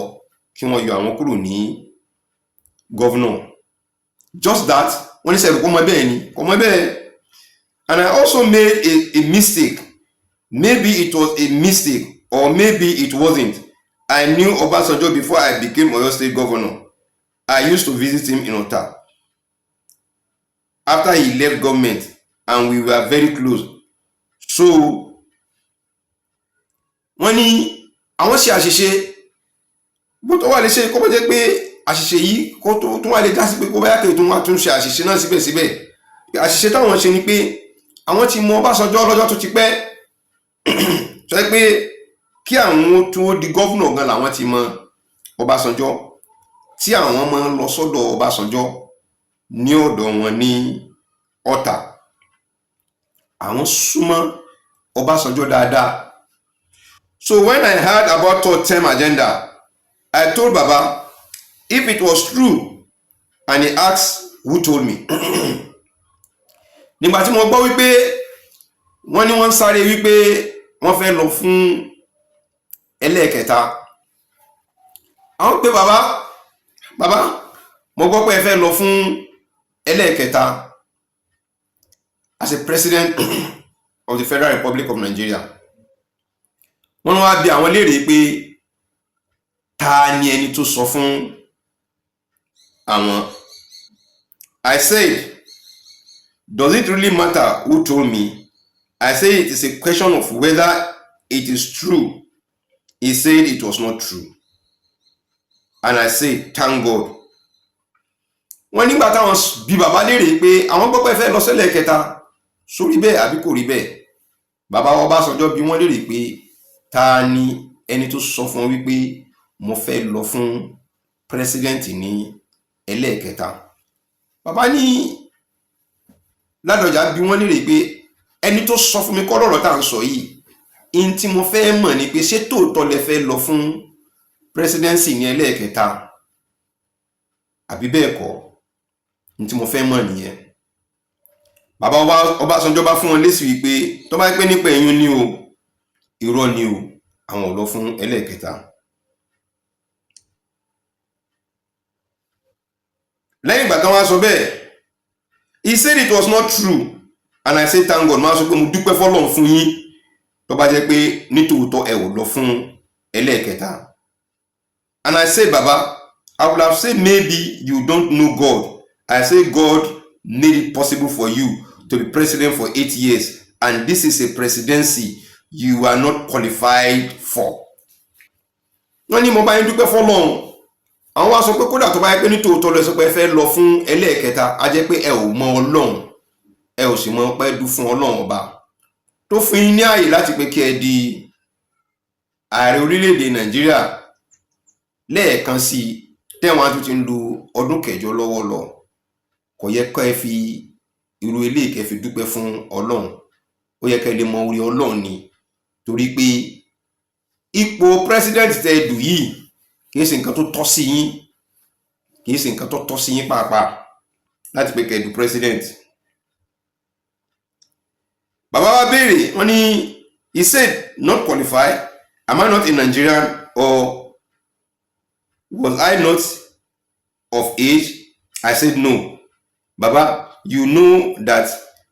kí wọ́n yọ àwọn kúrò ní governor. Just that. Wọ́n ní sẹ́yìn kò mọ bẹ́ẹ̀ ni kò mọ bẹ́ẹ̀. And I also made a mistake. Maybe it was a mistake or maybe it wasn't. I knew Obasanjo before I became Oyo State governor. I used to visit him in Ota after he left government and we were very close. So wọ́n ní àwọn ṣe àṣìṣe bó tó wà lè ṣe kó bó jẹ́ pé àṣìṣe yìí kó tó wà lè já sí pé kó bá yàtọ̀ tó wà tún ṣe àṣìṣe náà. Síbẹ̀síbẹ̀, àṣìṣe táwọn ṣe ni pé àwọn ti mọ Ọbásanjọ́ lọ́jọ́ tó ti pẹ́, sọ pé kí àwọn tó di governor gan làwọn ti mọ Ọbásanjọ́, tí àwọn máa ń lọ sọ́dọ̀ Ọbásanjọ́ ní ọ̀dọ̀ wọn ní Ọ̀tà. Àwọn súnmọ́ Ọbásanjọ́ dáadáa. So when I heard about third term agenda, I told Baba if it was true, and he asked who told me. Nígbà tí mo gbọ́ wípé wọ́n ní wọ́n ń sáré wípé wọ́n fẹ́ lọ fún ẹlẹ́ẹ̀kẹta, àwọn pé bàbá, bàbá, mo gbọ́ pé ẹ fẹ́ lọ fún ẹlẹ́ẹ̀kẹta as a president of the Federal Republic of Nigeria. Wọ́n wá bi àwọn léèrè pé ta ni ẹni tó sọ fún àwọn. I said, "Does it really matter who told me?" I say it is a question of whether it is true. He said it was not true and I say, "Thank God." Wọ́n nígbà táwọn bi bàbá léèrè pé àwọn gbọ́ pé fẹ́ lọ sẹ́lẹ̀ kẹta, sórí bẹ́ẹ̀ àbí kò rí bẹ́ẹ̀, bàbá Ọbásanjọ́ bi wọ́n léèrè pé ta ni ẹni tó sọ fún wọn wípé mo fẹ́ lọ fún president ní ẹlẹ́ẹ̀kẹta. Bàbá ní Ládọjà bi wọ́n léèrè pé ẹni tó sọ fún mi kọ́ lọ́rọ̀ tá à ń sọ yìí. In tí mo fẹ́ mọ̀ ni pé ṣé tòótọ́ lẹ fẹ́ lọ fún presidency ní ẹlẹ́ẹ̀kẹta àbí bẹ́ẹ̀ kọ́? Ní tí mo fẹ́ mọ̀ nìyẹn. Bàbá Ọbásanjọ́ bá fún wọn lésì wípé tó bá pẹ́ nípa ẹ̀yún ní o, irọ́ ni o, àwọn ò lọ fún ẹlẹ́ẹ̀kẹta. Lẹ́yìn ìgbà tán wá sọ bẹ́ẹ̀, he said it was not true and I say, "Thank God." Máa sọ pé mo dúpẹ́ fọ́lọ́run fún yín tó bá jẹ́ pé nítòótọ́ ẹ ò lọ fún ẹlẹ́ẹ̀kẹta. And I say, "Baba, I would have said maybe you don't know God." I say God made it possible for you to be president for 8 years and this is a presidency you are not qualified for. Wọ́n ní mo bá yín dúpẹ́ fọ́lọ́run. Àwọn wá sọ pé kódà tó bá yẹ pé nítòótọ́ lọ sọ pé ẹ fẹ́ lọ fún ẹlẹ́ẹ̀kẹta, á jẹ́ pé ẹ ò mọ Ọlọ́run, ẹ ò sì mọ pẹ́ dú fún Ọlọ́run ọba tó fún yín ní ààyè láti pé kí ẹ di ààrẹ orílẹ̀-èdè Nàìjíríà lẹ́ẹ̀kan sí i, tẹ́wọ̀n á tún ti ń lo ọdún 8 lọ́wọ́ lọ. Kò yẹ kẹ́ ẹ fi irú eléyìí kẹ́ fi dúpẹ́ fún Ọlọ́run. Ó yẹ kẹ́ ẹ lè mọ orí Ọlọ́run ni, torí pé ipò president tẹ́ ẹ dù yìí kì í ṣe nǹkan tó tọ́ sí yín, kì í ṣe nǹkan tó tọ́ sí yín pàápàá láti pé kẹ́ ẹ du president. Bàbá wa béèrè, wọ́n ní he said, "Not qualified? Am I not a Nigerian or was I not of age?" I said, "No, Baba, you know that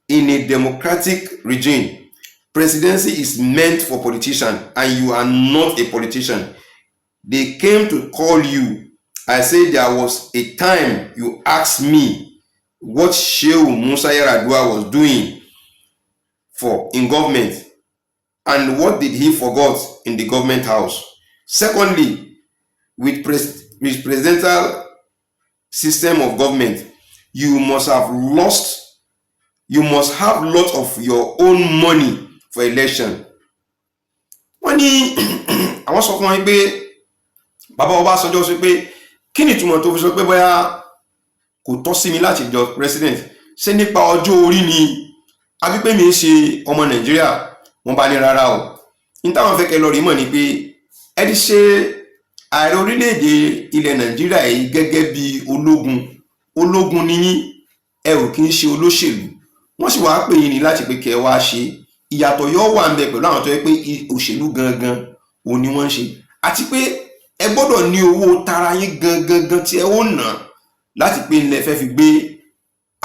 in a democratic regime, presidency is meant for politicians and you are not a politician. They came to call you." I said, "There was a time you asked me what Shehu Musa Yar'Adua was doing for in government and what did he forgot in the government house. Secondly, with presidential system of government, you must have lot of your own money for election." Wọ́n ní àwọn sọ fún wọn pé bàbá Ọbásanjọ́ sọ pé kí ni ìtumọ̀ tó fi sọ pé bóyá Kò tọ́ sí mi láti jọ president. Ṣé nípa ọjọ́ orí ni, àbí pé mi ń ṣe ọmọ Nàìjíríà? Wọ́n bá ní rárá o. Ní táwọn fẹ́ kẹ́ lọ rí mọ̀ ni pé ẹ ti ṣe ààrẹ orílẹ̀-èdè ilẹ̀ Nàìjíríà yìí gẹ́gẹ́ bí ológun. Ológun ni yín, ẹ ò kí ń ṣe olóṣèlú. Wọ́n sì wáá pè yín ní láti pé kẹ́ ẹ wá ṣe. Ìyàtọ̀ yóò wà ń bẹ pẹ̀lú àwọn tó yẹ pé òṣèlú gangan òun ni wọ́n ń ṣe, àti pé ẹ gbọ́dọ̀ ní owó tara yín gangan gan tí ẹ ó ná láti pé ńlẹ̀ fẹ́ fi gbé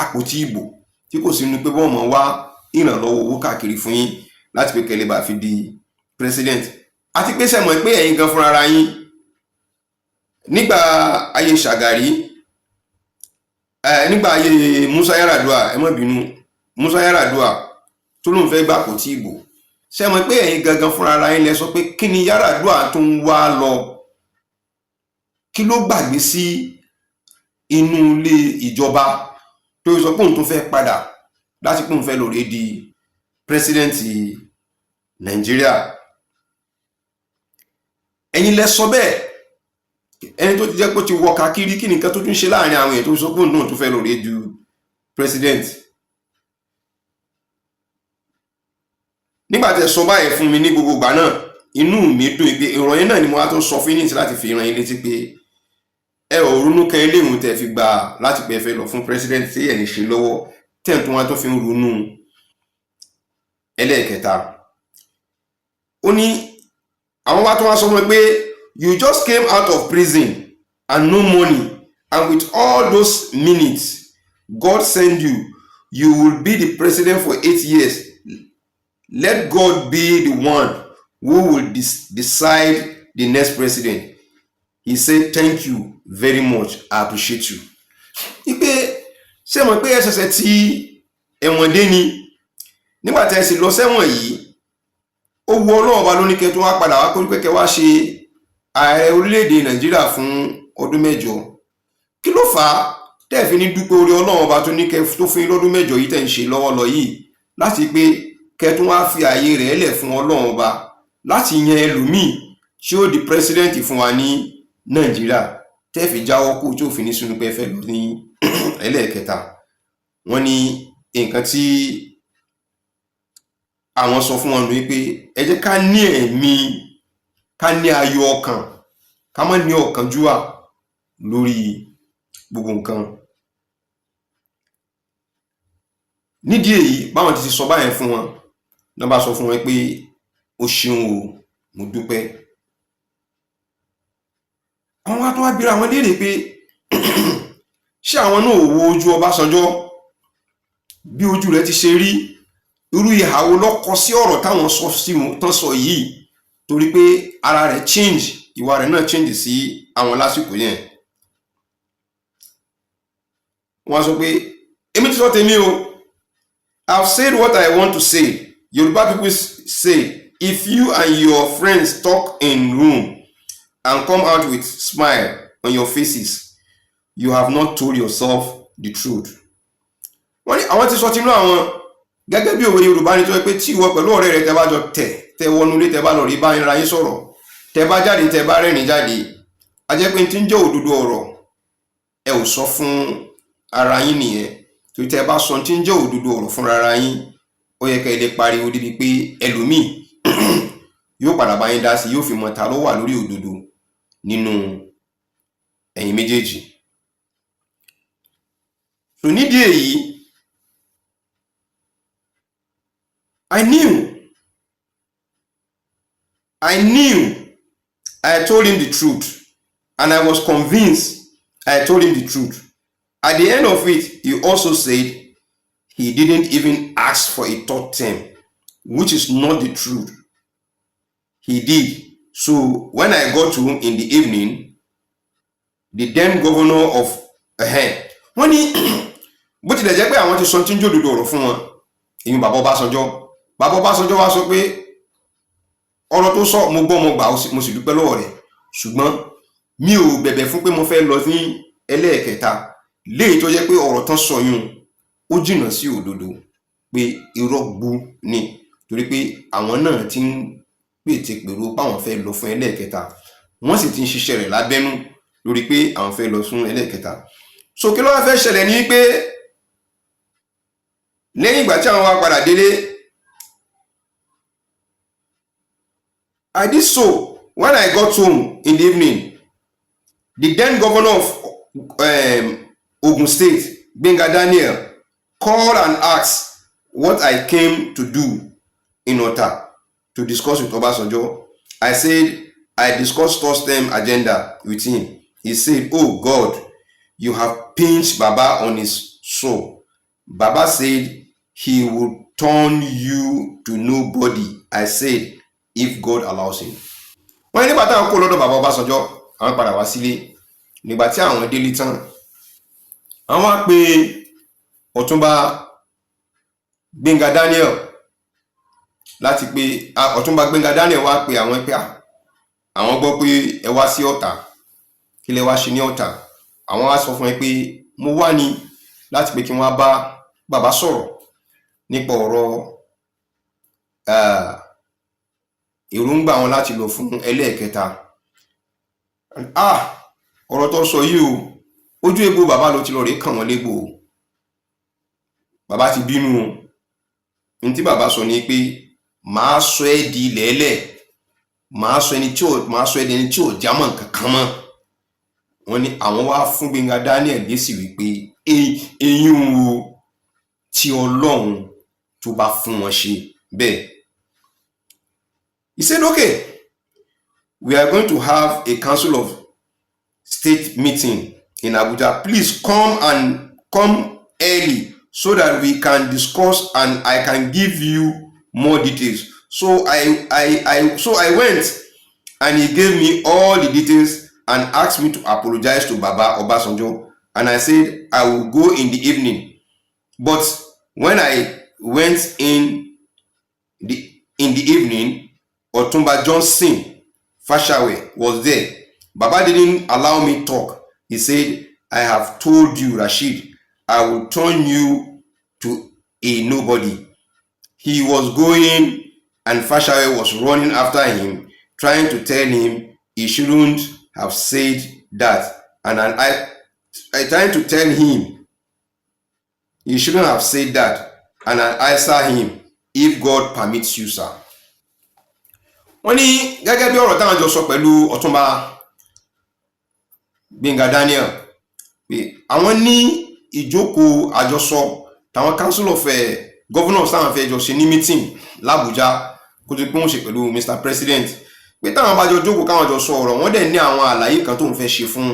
àpótí ìbò, tí kò sínú pé wọ́n mọ̀ wá ìrànlọ́wọ́ owó káàkiri fún yín láti pé kẹ́ lè bá fi di president. Àti pé sẹ́mọ̀ pé ẹ̀yin gan fúnra ara yín, nígbà ayé Ṣàgàrí ẹ, nígbà ayé Musa Yar'Adua, ẹ má bínú, Musa Yar'Adua tó lóun fẹ́ gbà àpótí ìbò, sẹ́mọ̀ pé ẹ̀yin gangan fúnra ara yín lẹ sọ pé kí ni Yar'Adua tó ń wá lọ, kí ló gbàgbé sí inú ilé ìjọba tó sọ pé òun tó fẹ́ padà láti pé òun fẹ́ lóore di president Nàìjíríà? Ẹ̀yin lẹ sọ bẹ́ẹ̀. Ẹni tó ti jẹ́ pé ó ti wọ kakiri, kí nìkan tó tún ṣe láàrin àwọn èèyàn tó sọ pé òun náà tó fẹ́ lóore du president? Nígbà tẹ́ sọ báyìí fún mi ní gbogbo ìgbà náà, inú mi dùn pé ìròyìn náà ni mo wá tó sọ fún yín láti fi rán yín létí pé ẹ ò ronú kan eléyìí tẹ́ fi gbà láti pé ẹ fẹ́ lọ fún president tí ẹ̀ ń ṣe lọ́wọ́, tẹ́ ẹ̀ tó wá tó fi ń ronú ẹlẹ́ẹ̀kẹta. Ó ní àwọn wá tó wá sọ fún mi pé you just came out of prison and no money, and with all those minutes God send you, you will be the president for 8 years. Let God be the one who will decide the next president. He said, "Thank you very much, I appreciate you." Ipe ṣé mọ̀ pé ẹ ṣẹ̀ṣẹ̀ ti ẹ̀wọ̀n dé ni? Nígbà tí ẹ sì lọ sẹ́wọ̀n yìí, ó wu Ọlọ́run Ọba lóní kẹ́ tó wá padà wá kó pé kẹ́ wá ṣe ààrẹ orílẹ̀-èdè Nàìjíríà fún ọdún 8. Kí ló fà á tẹ́ ẹ̀ fi ní dúpẹ́ orí Ọlọ́run Ọba tó ní kẹ́ tó fún yín lọ́dún 8 yìí tẹ́ ń ṣe lọ́wọ́ lọ yìí, láti pé kẹ́ tún wá fi ààyè rẹ̀ lẹ̀ fún Ọlọ́run Ọba láti yan ẹlòmíì tí ó di president fún wa ní Nàìjíríà, tẹ́ fi jáwọ́ kú tí ò fi ní sínú pé ẹ fẹ́ lọ ní ẹlẹ́ẹ̀kẹta? Wọ́n ní nǹkan tí àwọn sọ fún wọn ní pé ẹ jẹ́ ká ní ẹ̀mí, ká ní ayọ̀ ọkàn, ká má ní ọ̀kánjúwà lórí gbogbo nǹkan. Nídìí èyí, báwọn ti sọ báyẹn fún wọn náà, bá sọ fún wọn pé o ṣeun o, mo dúpẹ́. Àwọn wá tó wá bíra àwọn léèrè pé ṣé àwọn náà ò wo ojú Ọbásanjọ́, bí ojú rẹ̀ ti ṣe rí? Irú ìhà wo ló kọ sí ọ̀rọ̀ táwọn sọ sí wọn tán sọ yìí? Torí pé ara rẹ̀ change, ìwà rẹ̀ náà change sí àwọn lásìkò yẹn. Wọ́n sọ pé èmi ti sọ tèmi o. I've said what I want to say. Yoruba people say if you and your friends talk in room and come out with smile on your faces, you have not told yourself the truth. Wọ́n ní àwọn ti sọ tinú àwọn gẹ́gẹ́ bí òwe Yorùbá ní tó yẹ pé tí ìwọ pẹ̀lú ọ̀rẹ́ rẹ tẹ́ bá jọ tẹ̀ tẹ́ wọnú ilé, tẹ́ bá lọ rí bá ń ra yín sọ̀rọ̀, tẹ́ bá jáde, tẹ́ bá rẹ́rìn jáde, a jẹ́ pé tí ń jẹ́ òdodo ọ̀rọ̀ ẹ ò sọ fún ara yín nìyẹn. Torí tẹ́ bá sọ tí ń jẹ́ òdodo ọ̀rọ̀ fúnra ara yín, ó yẹ kẹ́ ẹ lè pariwo débi pé ẹlòmíì yóò padà bá yín dá sí, yóò fi mọ ta ló wà lórí òdodo nínú ẹ̀yin méjèèjì. So nídìí èyí, I knew I told him the truth, and I was convinced I told him the truth. At the end of it, he also said he didn't even ask for a third term, which is not the truth. He did. So when I got to him in the evening, the then governor of wọ́n ní bó tilẹ̀ jẹ́ pé àwọn ti sọ tí ń jòdòdò ọ̀rọ̀ fún wọn, ìyún bàbá Ọbásanjọ́, bàbá Ọbásanjọ́ wá sọ pé ọ̀rọ̀ tó sọ, mo gbọ́, mo gbà, mo sì dúpẹ́ lọ́wọ́ rẹ̀, ṣùgbọ́n mi ò bẹ̀bẹ̀ fún pé mo fẹ́ lọ ní ẹlẹ́ẹ̀kẹta, léyìí tó jẹ́ pé ọ̀rọ̀ tán sọ yún ó jìnnà sí òdodo, pé irọ́ gbu ni, torí pé àwọn náà ti ń pète pèrò páwọn fẹ́ lọ fún ẹlẹ́ẹ̀kẹta, wọ́n sì ti ń ṣiṣẹ́ rẹ̀ lábẹ́nú lórí pé àwọn fẹ́ lọ fún ẹlẹ́ẹ̀kẹta. So kí ló wá fẹ́ ṣẹlẹ̀ ní pé lẹ́yìn ìgbà tí àwọn wá padà délé, I did so. When I got home in the evening, the then governor of Ogun State, Gbenga Daniel, called and asked what I came to do in Ota to discuss with Obasanjo. I said I discussed first term agenda with him. He said, "Oh God, you have pinched Baba on his soul." Baba said he would turn you to nobody. I said, if God allows him. Wọ́n ní nígbà táwọn kó lọ́dọ̀ bàbá Ọbásanjọ́, àwọn padà wá sílé. Nígbà tí àwọn délé tán, àwọn wá pe Ọ̀túnba Gbénga Daniel láti pé Ọ̀túnba Gbénga Daniel wá pe àwọn pé àwọn gbọ́ pé ẹ wá sí Ọ̀tà, kí lẹ wá ṣe ní Ọ̀tà? Àwọn wá sọ fún ẹ pé mo wá ní láti pé kí wọ́n bá bàbá sọ̀rọ̀ nípa ọ̀rọ̀ èròǹgbà wọn láti lọ fún ẹlẹ́ẹ̀kẹta. Ọ̀rọ̀ tó sọ yìí o, ojú egbò bàbá ló ti lọ rèé kàn wọ́n légbò o. Bàbá ti bínú o. Ní tí bàbá sọ ni pé màá sọ ẹ́ di ilẹ̀ẹ́lẹ̀, màá sọ ẹ́ di ẹni tí ò jámọ́ nǹkan kan mọ́. Wọ́n ní àwọn wá fún Gbénga Daniel lésì wípé eyín wo tí Ọlọ́run tó bá fún wọn ṣe bẹ́ẹ̀. He said, "Okay, we are going to have a council of state meeting in Abuja. Please come and come early so that we can discuss and I can give you more details." So I went and he gave me all the details and asked me to apologize to Baba Obasanjo, and I said I will go in the evening. But when I went in the evening, Otunba Johnson Fashawe was there. Baba didn't allow me talk. He said, "I have told you, Rasheed, I will turn you to a nobody." He was going and Fashawe was running after him, trying to tell him he shouldn't have said that. And I trying to tell him he shouldn't have said that. And I answer him, "If God permits you, sir." Wọ́n ní gẹ́gẹ́ bí ọ̀rọ̀ táwọn jọ sọ pẹ̀lú Ọ̀túnba Gbénga Daniel pé àwọn ní ìjókòó àjọsọ táwọn council of governors táwọn fẹ́ jọ ṣe ní meeting l'Abuja kó tó pé wọ́n ṣe pẹ̀lú Mr President, pé táwọn bá jọ jókòó káwọn jọ sọ ọ̀rọ̀, wọ́n dẹ̀ ní àwọn àlàyé kan tó ń fẹ́ ṣe fún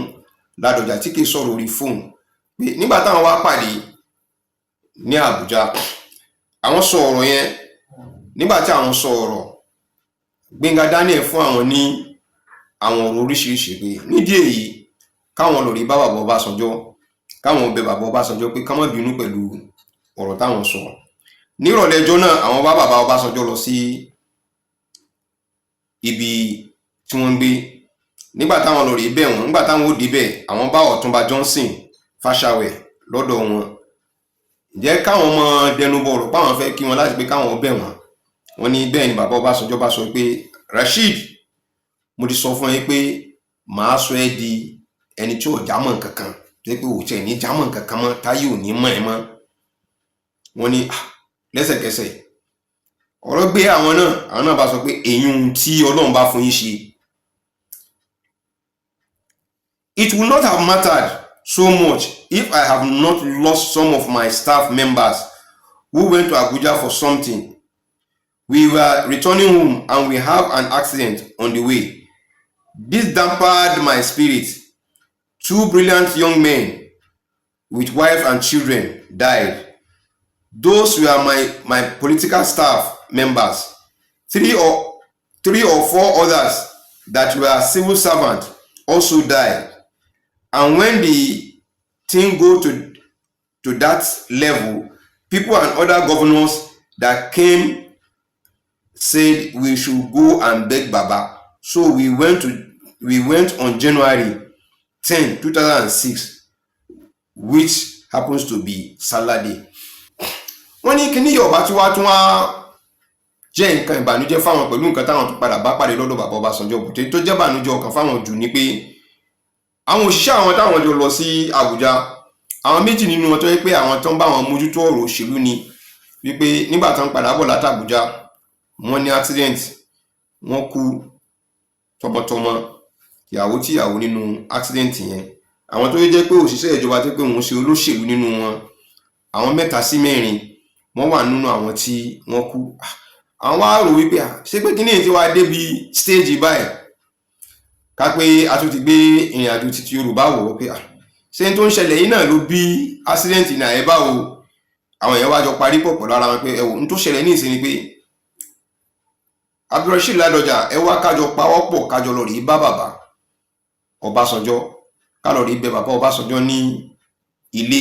Ládọjà tí kì í sọ̀rọ̀ orí fóònù, pé nígbà táwọn wá pàdé ní Àbújá, àwọn sọ ọ̀rọ̀ yẹn. Nígbà tí àwọn sọ ọ̀rọ̀, Gbénga Daniel fún àwọn ní àwọn ọ̀rọ̀ oríṣiríṣi, pé nídìí èyí káwọn lọ rí bá bàbá Ọbásanjọ́, káwọn bẹ bàbá Ọbásanjọ́ pé ká má bínú pẹ̀lú ọ̀rọ̀ táwọn sọ. Nírọ̀lẹ́ ọjọ́ náà, àwọn bá bàbá Ọbásanjọ́ lọ sí ibi tí wọ́n ń gbé. Nígbà táwọn lọ rí bẹ̀ wọ́n, nígbà táwọn ó débẹ̀, àwọn bá Ọ̀túnba Johnson Fáṣàwẹ̀ lọ́dọ̀ wọn. Ǹjẹ́ káwọn mọ dẹnubọ̀ ọ̀rọ̀ páwọn fẹ́ kí wọn láti pé káwọn bẹ̀ wọ́n, wọ́n ní bẹ́ẹ̀ ni bàbá Ọbásanjọ́ bá sọ pé, "Rasheed, mo ti sọ fún ẹ pé màá sọ ẹ́ di ẹni tí ò jámọ́ nǹkan kan, tó yẹ pé ò tiẹ̀ ní jámọ́ nǹkan kan mọ́, táyé ò ní mọ̀ ẹ́ mọ́." Wọ́n ní lẹ́sẹ̀kẹsẹ̀ ọ̀rọ̀ gbé àwọn náà, àwọn náà bá sọ pé èyí tí Ọlọ́run bá fún yín ṣe. It would not have mattered so much if I have not lost some of my staff members who went to Abuja for something. We were returning home and we have an accident on the way. This dampened my spirit. Two brilliant young men with wife and children died. Those were my political staff members. Three or four others that were civil servants also died. And when the thing go to that level, people and other governors that came said we should go and beg Baba. So we went on January 10, 2006, which happens to be Sallah Day. Wọ́n ní kíní Yorùbá tí wàá tún wá jẹ́ nǹkan ìbànújẹ́ fáwọn pẹ̀lú nǹkan táwọn tó padà bá pàdé lọ́dọ̀ bàbá Ọbásanjọ́ bùtẹ́ tó jẹ́ ìbànújẹ́ ọkàn fáwọn jù ni pé àwọn òṣìṣẹ́ àwọn táwọn jọ lọ sí Àbújá Àwọn méjì nínú wọn tó yẹ pé àwọn tó ń bá wọn mójútó ọ̀rọ̀ òṣèlú ni wípé nígbà tó ń padà bọ̀ láti Àbújá, wọ́n ní accident, wọ́n kú tọmọtọmọ, ìyàwó tíyàwó nínú accident yẹn. Àwọn tó jẹ́ pé òṣìṣẹ́ ìjọba tó pé òun ṣe olóṣèlú nínú wọn, àwọn mẹ́ta sí mẹ́rin, wọ́n wà nínú àwọn tí wọ́n kú. Àwọn wá rò wípé ṣé pé kíní tí wàá débi stage báyìí, ká pé a tún ti gbé ìrìn àjò títí Yorùbá wò ó pé ṣé n tó ń ṣẹlẹ̀ yìí náà ló bí accident ní àyè báwo. Àwọn èèyàn wá jọ parí pọ̀ pẹ̀lú ara wọn pé ẹ wò, n tó ṣẹlẹ̀ ní ìsìn ni pé Abdulrasheed Ládọjà, ẹ wá kájọ pawọ́pọ̀, kájọ lọ rí bá bàbá Ọbásanjọ́, ká lọ rí bẹ bàbá Ọbásanjọ́ ní ilé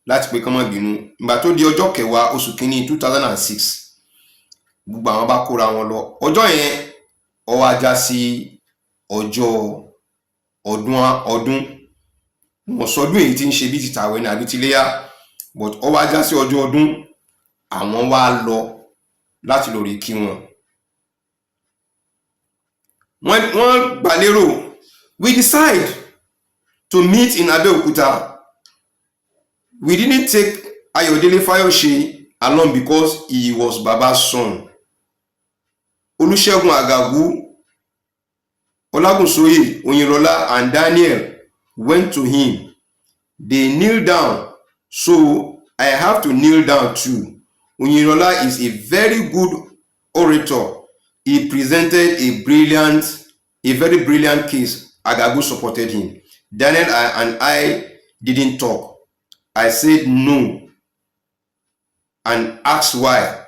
láti pé kán má bínú. Ìgbà tó di ọjọ́ 10 oṣù 1 2006, gbogbo àwọn bá kóra wọn lọ. Ọjọ́ yẹn, ó wá já sí ọjọ́ ọdún. Ọdún wọn sọdún èyí tí ń ṣe bí ti tàwẹ̀ ní àbí ti léyà, but ó wá já sí ọjọ́ ọdún. Àwọn wá lọ láti lọ rí kí wọn. Wọ́n gbàlérò, "We decide to meet in Abeokuta. We didn't take Ayodele Fayose along because he was Baba's son. Olusegun Agagu, Olagunsoye Oyinlola and Daniel went to him. They kneel down, so I have to kneel down too. Oyinlola is a very good orator. He presented a very brilliant case. Agagu supported him. Daniel and I didn't talk. I said no and asked why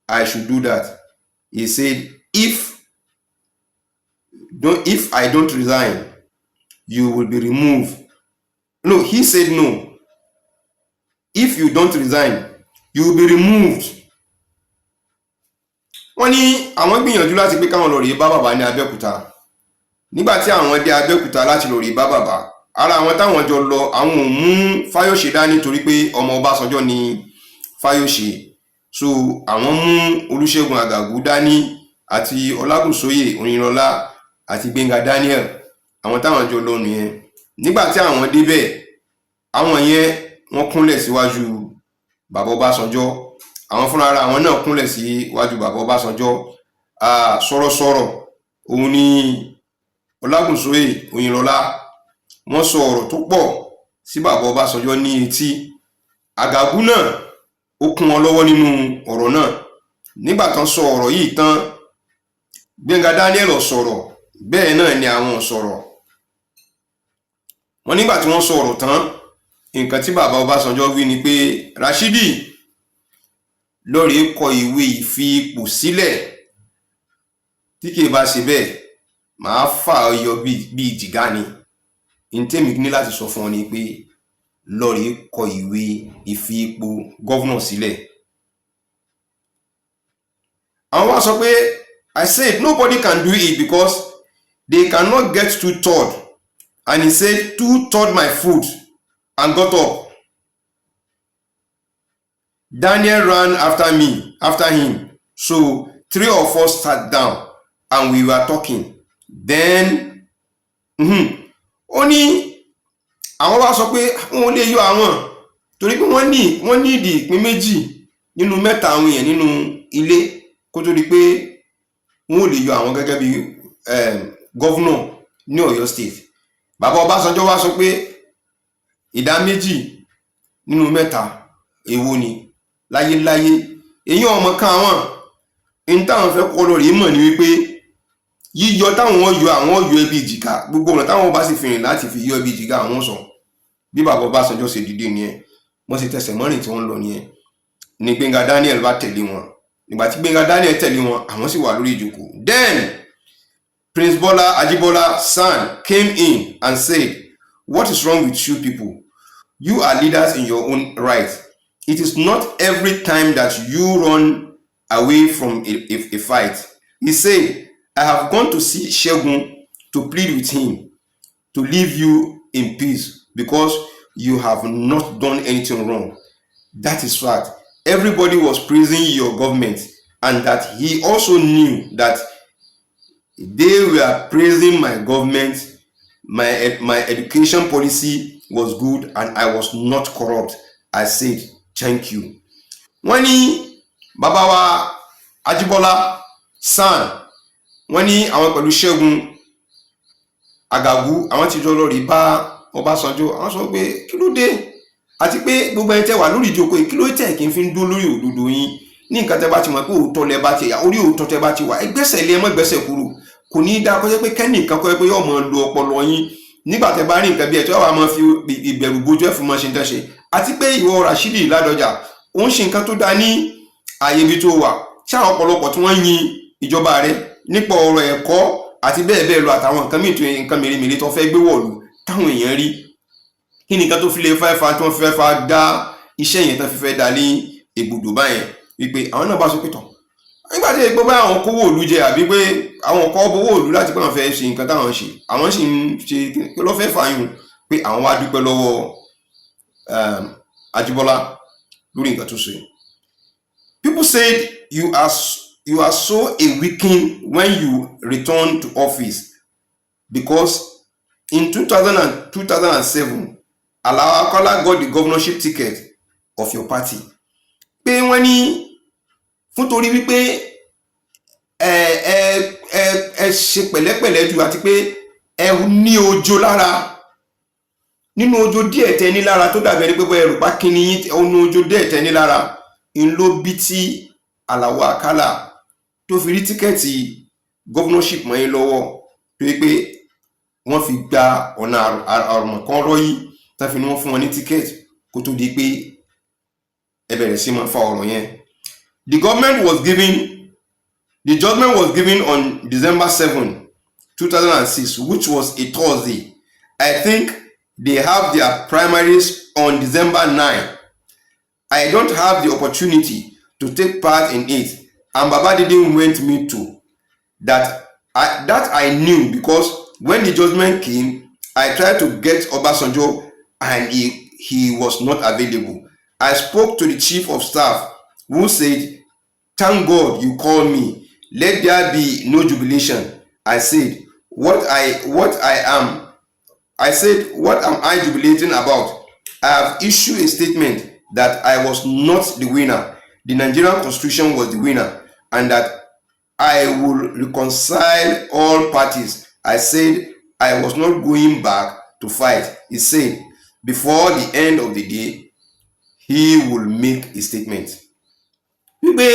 I should do that. He said, if I don't resign, you will be removed. No, he said no. If you don't resign, you will be removed." Wọ́n ní àwọn gbìyànjú láti pé káwọn lọ rèé bá bàbá ní Abẹ́òkúta. Nígbà tí àwọn dé Abẹ́òkúta láti lọ rèé bá bàbá, ara àwọn táwọn jọ lọ, àwọn ò mú Fáyọ̀ṣe dání torí pé ọmọ Ọbásanjọ́ ni Fáyọ̀ṣe. So àwọn mú Olúṣẹ́gun Àgàgù dání àti Ọlágúnsóyè Oyinlọlá àti Gbénga Daniel. Àwọn táwọn jọ lọ nìyẹn. Nígbà tí àwọn débẹ̀, àwọn yẹn, wọ́n kúnlẹ̀ síwájú bàbá Ọbásanjọ́. Àwọn fúnra ara àwọn náà kúnlẹ̀ síwájú bàbá Ọbásanjọ́. Sọ̀rọ̀sọ̀rọ̀ òun ni Ọlágúnsóyè Oyinlọlá. Wọ́n sọ ọ̀rọ̀ tó pọ̀ sí bàbá Ọbásanjọ́ ní etí. Àgàgù náà, ó kún wọn lọ́wọ́ nínú ọ̀rọ̀ náà. Nígbà tán sọ ọ̀rọ̀ yìí tán, Gbénga Daniel ò sọ̀rọ̀, bẹ́ẹ̀ náà ni àwọn ò sọ̀rọ̀. Wọ́n nígbà tí wọ́n sọ ọ̀rọ̀ tán, nǹkan tí bàbá Ọbásanjọ́ wí ni pé, "Rashidi, lọ́ọ̀rì kọ ìwé ìfi ipò sílẹ̀. Tí kì í bá ṣe bẹ́ẹ̀, màá fà ọ́ yọ bíi jìgá ni. N tèmi ní láti sọ fún ọ ni pé lọ́ọ̀rì kọ ìwé ìfi ipò governor sílẹ̀." Àwọn wá sọ pé, "I said nobody can do it because they cannot get two-third, and he said, 'Two-third my foot,' and got up. Daniel ran after him, so three of us sat down and we were talking then." Ó ní àwọn wá sọ pé wọn ò lè yọ àwọn torí pé wọ́n ní ìdí ìpín méjì nínú mẹ́ta àwọn èèyàn nínú ilé kó tó di pé wọn ò lè yọ àwọn gẹ́gẹ́ bí governor ní Ọ̀yọ́ State. Bàbá Ọbásanjọ́ wá sọ pé ìdá méjì nínú mẹ́ta èwo ni? Láyéláyé, èyí ọmọ kan àwọn ní táwọn fẹ́ kọ́ lọ rèé mọ̀ ní wípé yíyọ táwọn yọ àwọn, yọ ẹbí ìjìká. Gbogbo ọ̀nà táwọn bá sì fi rìn láti fi yọ ẹbí ìjìká, àwọn sọ. Bí bàbá Ọbásanjọ́ ṣe dìde nìyẹn, wọ́n sì tẹsẹ̀ mọ́rìn tí wọ́n ń lọ nìyẹn ní Gbénga Daniel bá tẹ̀lé wọn. Nígbà tí Gbénga Daniel tẹ̀lé wọn, àwọn sì wà lórí ìjókòó. "Then Prince Bola Ajibola SAN came in and said, 'What is wrong with you people? You are leaders in your own right. It is not every time that you run away from a fight.' He said, 'I have gone to see Segun to plead with him to leave you in peace because you have not done anything wrong. That is fact. Everybody was praising your government and that he also knew that they were praising my government. My education policy was good and I was not corrupt. I said thank you." Wọ́n ní bàbá wa Ajíbọ́lá SAN, wọ́n ní àwọn pẹ̀lú Ṣẹ́gun Àgàgù, àwọn ti jọ lọ rí bá Ọbásanjọ́. Àwọn sọ pé kí ló dé, àti pé gbogbo ẹni tẹ́ wà lórí ìjókòó yìí, kí ló tẹ̀ kí n fi ń dún lórí òdodo yín ní nǹkan tẹ́ bá ti mọ̀ pé òótọ́ lẹ bá ti yà, orí òótọ́ tẹ́ bá ti wà, ẹ gbẹ́sẹ̀ lé, ẹ má gbẹ́sẹ̀ kúrò. Kò ní í dáa kó jẹ́ pé kẹ́nìkan kó jẹ́ pé yóò máa lo ọpọlọ yín nígbà tẹ́ bá rí nǹkan bí ẹ̀ tí wọ́n wá máa fi ìbẹ̀rù bojú ẹ̀ fún máa ṣe ń tẹ́ ṣe. Àti pé ìwọ Rashidi Ládọjà, ó ń ṣe nǹkan tó dáa ní ààyè ibi tó wà. Ṣé àwọn ọ̀pọ̀lọpọ̀ tí wọ́n yin ìjọba rẹ nípa ọ̀rọ̀ ẹ̀kọ́ àti bẹ́ẹ̀ bẹ́ẹ̀ lọ, àtàwọn nǹkan míì tó nǹkan mèremère tó fẹ́ gbé wọ̀lú táwọn èèyàn rí, kí ni nǹkan tó fi lè fẹ́ fa tí wọ́n fẹ́ fa dá iṣẹ́ yẹn tán fi fẹ́ dá ní ègbodò báyẹn, wípé àwọn náà bá sọ pé tán nígbà tí èyí pé báyà àwọn kówó òlu jẹ, àbí pé àwọn kọ́ bówó òlu láti pé àwọn fẹ́ ṣe nǹkan táwọn ṣe, àwọn sì ń ṣe, kí ló fẹ́ fààyàn pé àwọn wá dúpẹ́ lọ́wọ́ Ajíbọ́lá lórí nǹkan tó ṣe. People said you are so a weakened when you return to office because in 2000 and 2007 Alao Akala got the governorship ticket of your party. Pé wọ́n ní fún torí wípé ẹ ẹ ẹ ẹ ṣe pẹ̀lẹ́pẹ̀lẹ́ jù, àti pé ẹ ní ojo lára, nínú ojo díẹ̀ tẹ ní lára tó dàbí ẹni pé bóyá ẹrù pa kíni yín, ọ̀nà ojo díẹ̀ tẹ ní lára ń ló bí tí Àlàó Àkàlà tó fi rí ticket governorship mọ́ yín lọ́wọ́, tó yẹ pé wọ́n fi gba ọ̀nà àrùmọ̀kan rọ́yí tá fi ní wọ́n fún wọn ní ticket kó tó di pé ẹ bẹ̀rẹ̀ sí máa fa ọ̀rọ̀ yẹn. The judgment was given on December 7, 2006, which was a Thursday. I think they have their primaries on December 9. I don't have the opportunity to take part in it, and Baba didn't want me to. That I knew, because when the judgment came, I tried to get Obasanjo and he was not available. I spoke to the chief of staff, who said, 'Thank God you called me. Let there be no jubilation.' I said, What am I jubilating about? I have issued a statement that I was not the winner. The Nigerian constitution was the winner, and that I will reconcile all parties. I said I was not going back to fight." He said before the end of the day, he will make a statement. Wípé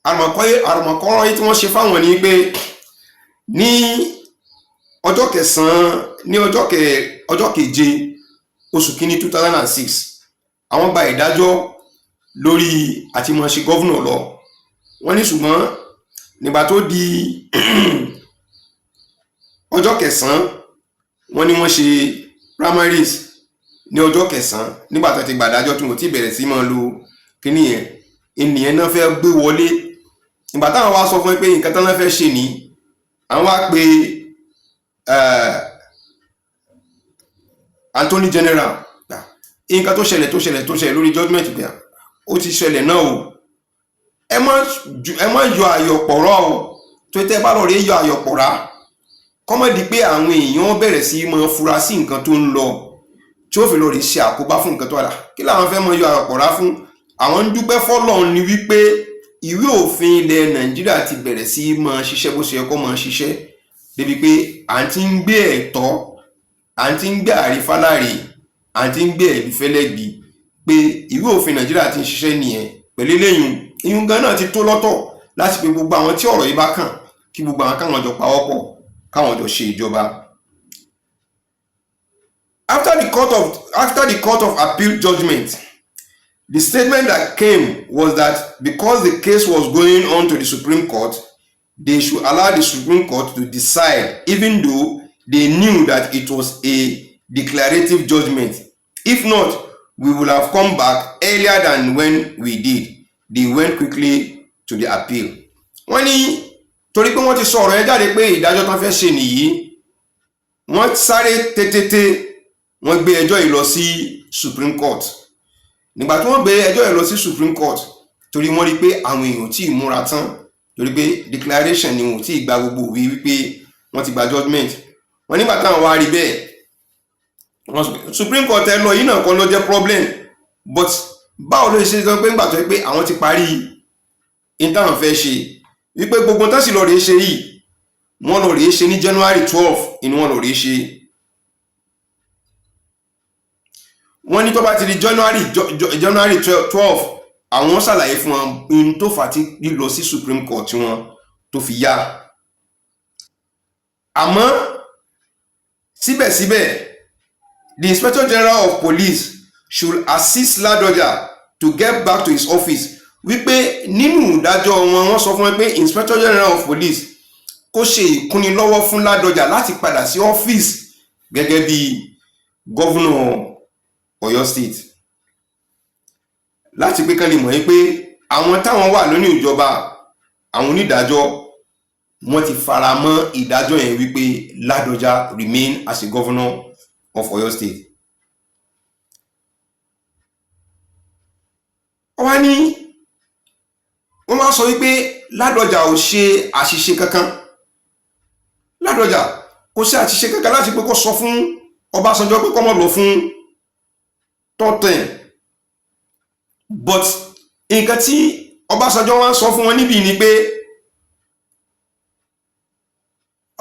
àrùmọ̀kọ́rọ́ yìí tí wọ́n ṣe fáwọn ni pé ní ọjọ́ kẹsàn-án, ní ọjọ́ keje oṣù kínní 2006, àwọn gba ìdájọ́ lórí àti máa ṣe governor lọ. Wọ́n ní ṣùgbọ́n nígbà tó di ọjọ́ kẹsàn-án, wọ́n ní wọ́n ṣe primaries ní ọjọ́ kẹsàn-án, nígbà tó ti gbàdájọ́ tí wọ́n ti bẹ̀rẹ̀ sí máa lo kíní yẹn, ènìyàn náà fẹ́ gbé wọlé. Ìgbà táwọn wá sọ fún ẹ pé nǹkan tán náà fẹ́ ṣe ní, àwọn wá pe Attorney General, nǹkan tó ṣẹlẹ̀ tó ṣẹlẹ̀ tó ṣẹlẹ̀ lórí judgement pé ó ti ṣẹlẹ̀ náà o, ẹ má yọ àyọ̀pọ̀rọ̀ o, tó tẹ́ bá lọ rí yọ àyọ̀pọ̀rá kọ́mọ́ di pé àwọn èèyàn bẹ̀rẹ̀ sí máa fura sí nǹkan tó ń lọ, tí ó fi lọ rí ṣe àkóbá fún nǹkan tó wà. Kí làwọn fẹ́ máa yọ àyọ̀pọ̀rá fún? Àwọn ń dúpẹ́ fọ́lọ́run ni wípé ìwé òfin ilẹ̀ Nàìjíríà ti bẹ̀rẹ̀ sí máa ṣiṣẹ́ bó ṣe yẹ kó máa ṣiṣẹ́, débi pé à ń ti ń gbé ẹ̀tọ́, à ń ti ń gbé àrífáláre, à ń ti ń gbé ẹ̀bí fẹ́lẹ́gbì, pé ìwé òfin Nàìjíríà ti ń ṣiṣẹ́ nìyẹn. Pẹ̀lú eléyìí, ìyún gan náà ti tó lọ́tọ̀ láti pe gbogbo àwọn tí ọ̀rọ̀ yìí bá kàn, kí gbogbo àwọn káwọn jọ pawọ́pọ̀, káwọn jọ ṣe ìjọba. After the Court of Appeal judgment, the statement that came was that because the case was going on to the Supreme Court, they should allow the Supreme Court to decide, even though they knew that it was a declarative judgment. If not, we would have come back earlier than when we did. They went quickly to the appeal. Wọ́n ní torí pé wọ́n ti sọ ọ̀rọ̀ yẹn jáde pé ìdájọ́ tán fẹ́ ṣe nìyí, wọ́n sáré tètè, wọ́n gbé ẹjọ́ yìí lọ sí Supreme Court. Nígbà tí wọ́n gbé ẹjọ́ yìí lọ sí Supreme Court, torí wọ́n rí i pé àwọn èèyàn tí ì múra tán, torí pé declaration ni, wọn ò tí ì gba gbogbo òwe wípé wọ́n ti gba judgement. Wọ́n nígbà táwọn wá rí bẹ́ẹ̀ Wọ́n sọ pé Supreme Court ẹ lọ yìí náà kọ́ ló jẹ́ problem, but báwo ló ṣe sọ pé ńgbà tó yẹ pé àwọn ti parí ìtàn fẹ́ ṣe, wípé gbogbo tán sì lọ rèé ṣe yìí, wọ́n lọ rèé ṣe ní January 12 inú wọn lọ rèé ṣe. Wọ́n ní tó bá ti di January 12, àwọn ṣàlàyé fún wọn ohun tó fà á tí lílọ sí Supreme Court wọn tó fi yá. Àmọ́ síbẹ̀síbẹ̀, the Inspector General of Police should assist Ladoja to get back to his office. Wípé nínú ìdájọ́ wọn, wọ́n sọ fún wọn pé Inspector General of Police kó ṣe ìkúnnilọ́wọ́ fún Ládọjà láti padà sí ọ́fíìsì gẹ́gẹ́ bí governor Ọ̀yọ́ State, láti pé kán lè mọ̀ pé àwọn táwọn wà lónìí ìjọba, àwọn onídàájọ́, wọ́n ti fara mọ́ ìdájọ́ yẹn wípé Ládọjà remain as a governor of Ọ̀yọ́ State. Wọ́n ní wọ́n máa sọ wípé Ládọjà ò ṣe àṣìṣe kankan, Ládọjà kò ṣe àṣìṣe kankan láti pé kó sọ fún Ọbásanjọ́ pé kó má lọ fún tọ́tẹ̀. But nǹkan tí Ọbásanjọ́ wá ń sọ fún wọn níbí ni pé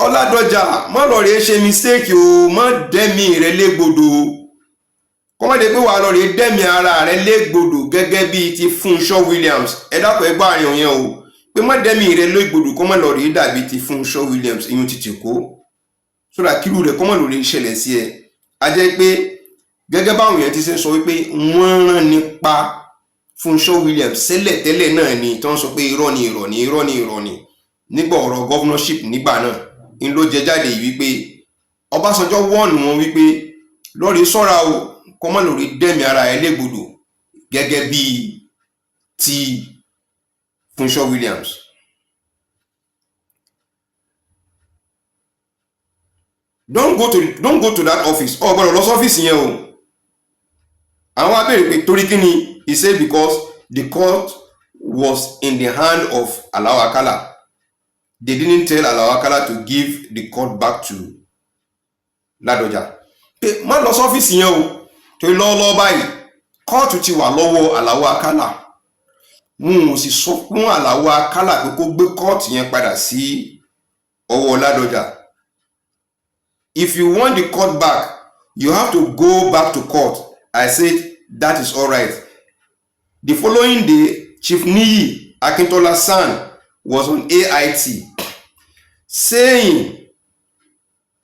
Ọládọjà má lọ rèé ṣe mistake o, má dẹ́mi rẹ légbodò, kó má dé pé wàá lọ rèé dẹ́mi ara rẹ légbodò gẹ́gẹ́ bíi ti Fúnṣọ́ Williams. Ẹ dákun, ẹ gbọ́ àárín yẹn o, pé má dẹ́mi rẹ légbodò, kó má lọ rèé dàbí ti Fúnṣọ́ Williams, ìyún ti tì kó sódà kírú rẹ̀ kó má lọ rèé ṣẹlẹ̀ sí ẹ. A jẹ́ pé gẹ́gẹ́ báwọn èèyàn ti ṣe ń sọ wípé wọ́n rán nípa Fúnṣọ́ Williams sẹ́lẹ̀ tẹ́lẹ̀ náà ni, tí wọ́n sọ pé irọ́ ni, irọ́ ni, irọ́ ni, irọ́ ni nígbà ọ̀rọ̀ governorship nígbà náà ń ló jẹ jáde yìí, wípé Ọbásanjọ́ wọ́ọ̀nù wọn wípé lọ́ọ̀rì sọ́ra o, kó má lórí dẹ́mi ara ẹ légbodò gẹ́gẹ́ bíi ti Fúnṣọ́ Williams. Don't go to that office. Ọ gbọ́dọ̀ lọ sọ́fíìsì yẹn o. Àwọn á béèrè pé torí kí ni? He said because the court was in the hand of Alao Akala. They didn't tell Alao Akala to give the court back to Ládọjà. Pé má lọ sọ́fíìsì yẹn o, torí lọ́wọ́lọ́wọ́ báyìí kóòtù ti wà lọ́wọ́ Alao Akala, wọn ò sì sọ fún Alao Akala pé kó gbé kóòtù yẹn padà sí ọwọ́ Ládọjà. If you want the court back, you have to go back to court. I said that is all right. The following day, Chief Niyi Akintola SAN was on AIT saying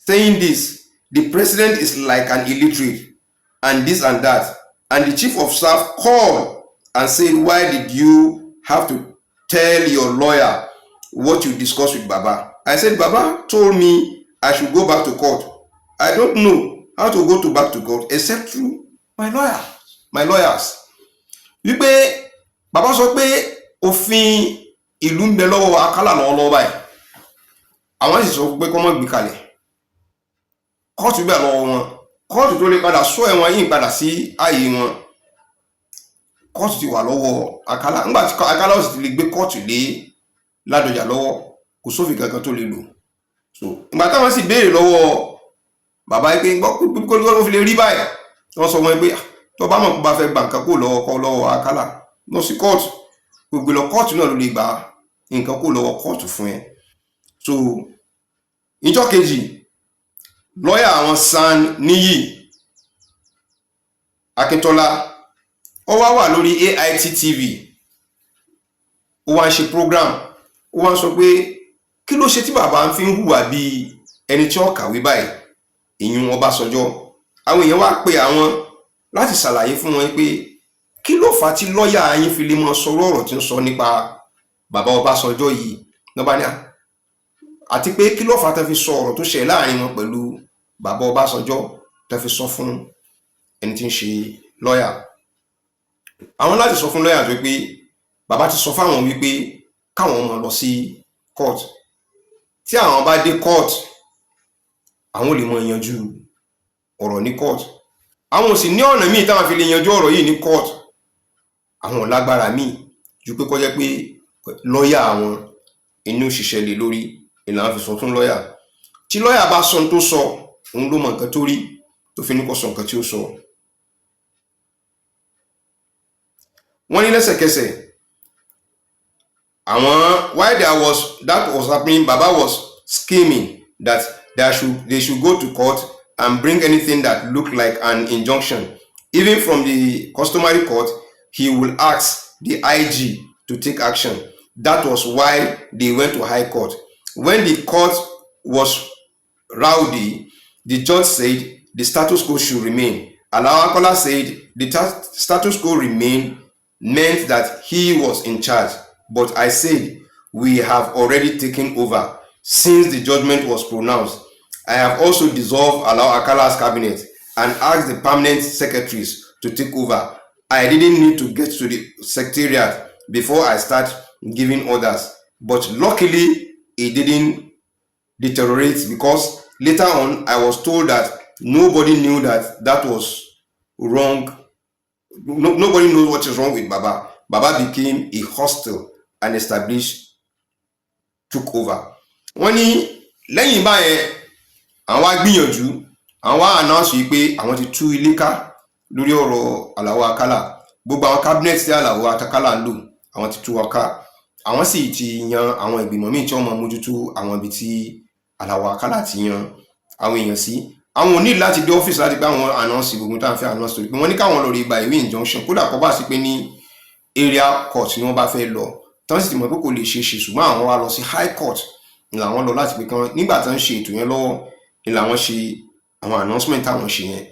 this, the president is like an illiterate and this and that, and the chief of staff called and said, why did you have to tell your lawyer what you discussed with Baba? I said, Baba told me I should go back to court. I don't know how to go to back to court except through my lawyer, my lawyers. Wípé bàbá sọ pé òfin ìlú ń bẹ lọ́wọ́ Akálà lọ́wọ́lọ́wọ́ báyìí, àwọn sì sọ pé kọ́ mọ́ gbé kalẹ̀, kóòtù gbà lọ́wọ́ wọn, kóòtù tó lè padà sọ ẹ̀wọ̀n yìí padà sí ààyè wọn, kóòtù ti wà lọ́wọ́ Akálà. Ńgbà tí Akálà ó sì ti lè gbé kóòtù lé Ládọjà lọ́wọ́, kò sófin kankan tó lè lò. So ìgbà táwọn sì béèrè lọ́wọ́ bàbá yìí pé gbọ́ kó ló fi lè rí báyìí, wọ́n sọ wọn pé tó bá mọ̀ kó bá fẹ́ gba nǹkan kó lọ́wọ́ kó lọ́wọ́ Akálà lọ sí kóòtù, gbogbo lọ kóòtù náà ló lè gba nǹkan kó lọ́wọ́ kóòtù fún ẹ. So ìjọ́ kejì, lọ́ọ̀yà àwọn SAN Níyì Akíntọ́lá, ó wá wà lórí AIT TV, ó wá ń ṣe program, ó wá ń sọ pé kí ló ṣe tí bàbá ń fi ń hùwà bíi ẹni tí ó kàwé báyìí, ìyún Ọbásanjọ́. Àwọn èèyàn wá pe àwọn láti ṣàlàyé fún wọn pé kí ló fà á tí lọ́ọ̀yà yín fi lè mọ sọ̀rọ̀ ọ̀rọ̀ tí ń sọ nípa bàbá Ọbásanjọ́ yìí lọ́ba ní àti pé kí ló fà á tó fi sọ ọ̀rọ̀ tó ṣẹlẹ̀ láàrin wọn pẹ̀lú bàbá Ọbásanjọ́ tó fi sọ fún ẹni tí ń ṣe lọ́ọ̀yà. Àwọn láti sọ fún lọ́ọ̀yà tó pé bàbá ti sọ fáwọn wípé káwọn ọmọ lọ sí court, tí àwọn bá dé court àwọn ò lè mọ yanjú ọ̀rọ̀ ní court, àwọn ò sì ní ọ̀nà míì táwọn fi lè yanjú ọ̀rọ̀ yìí ní court, àwọn ò lágbára míì ju pé kó jẹ́ pé lọ́ọ̀yà àwọn inú òṣìṣẹ́ lé lórí ìlànà fi sọ fún lọ́ọ̀yà. Tí lọ́ọ̀yà bá sọ ohun tó sọ, òun ló mọ nǹkan tó rí tó tó fi ní kó sọ nǹkan tí ó sọ. Wọ́n ní lẹ́sẹ̀kẹsẹ̀ àwọn, while there was that was happening, Baba was scheming that they should go to court and bring anything that looked like an injunction, even from the customary court. He will ask the IG to take action. That was why they went to high court. When the court was rowdy, the judge said the status quo should remain. Alao Akala said the status quo remain meant that he was in charge, but I said we have already taken over since the judgment was pronounced. I have also dissolved Alao Akala's cabinet and asked the permanent secretaries to take over. I didn't need to get to the secretariat before I start giving orders, but luckily it didn't deteriorate, because later on I was told that nobody knew that that was wrong. No, nobody knows what is wrong with Baba. Baba became a hostile and established took over. Wọ́n ní lẹ́yìn báyẹn, àwọn wá gbìyànjú, àwọn wá announce yìí pé àwọn ti tú ilé ká lórí ọ̀rọ̀ Àlàó Akálà. Gbogbo àwọn cabinet tí Àlàó Akálà ń lò, àwọn ti tú wọn ká. Àwọn sì ti yan àwọn ìgbìmọ̀ míì tí wọ́n máa mójútó àwọn ibi tí Àlàó Akálà ti yan àwọn èèyàn sí. Àwọn ò ní láti dé ọ́fíìsì láti pé àwọn announce gbogbo tá à ń fẹ́ announce, torí pé wọ́n ní káwọn lọ rí gba ìwé injunction, kódà kó bá sí pé ní area court ni wọ́n bá fẹ́ lọ tán, sì ti mọ̀ pé kò lè ṣeé ṣe. Ṣùgbọ́n àwọn wá lọ sí high court ni làwọn lọ láti pé kán nígbà tán ń ṣe ètò yẹn lọ́wọ́ ni làwọn ṣe àwọn announcement táwọn ṣe yẹn.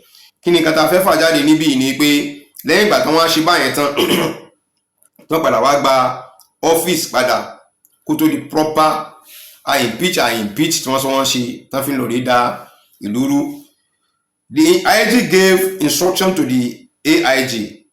Kí ni nǹkan tá a fẹ́ fà jáde níbí ni pé lẹ́yìn ìgbà tán wá ṣe báyẹn tán, tán padà wá gba ọ́fíìsì padà, kó tó di proper I impeach tí wọ́n sọ wọ́n ṣe tán fi ń lọ rí da ìlú rú. The IG gave instruction to the AIG,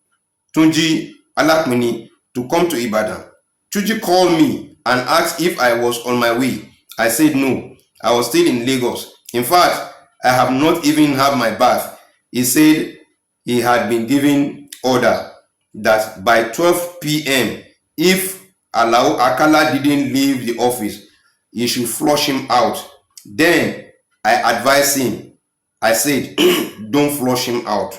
Tunji Alapini, to come to Ibadan. Tunji called me and asked if I was on my way. I said no, I was still in Lagos. In fact, I have not even had my bath. He said he had been given order that by 12 p.m., if Alao Akala didn't leave the office, he should flush him out. Then I advised him. I said, "Don't flush him out.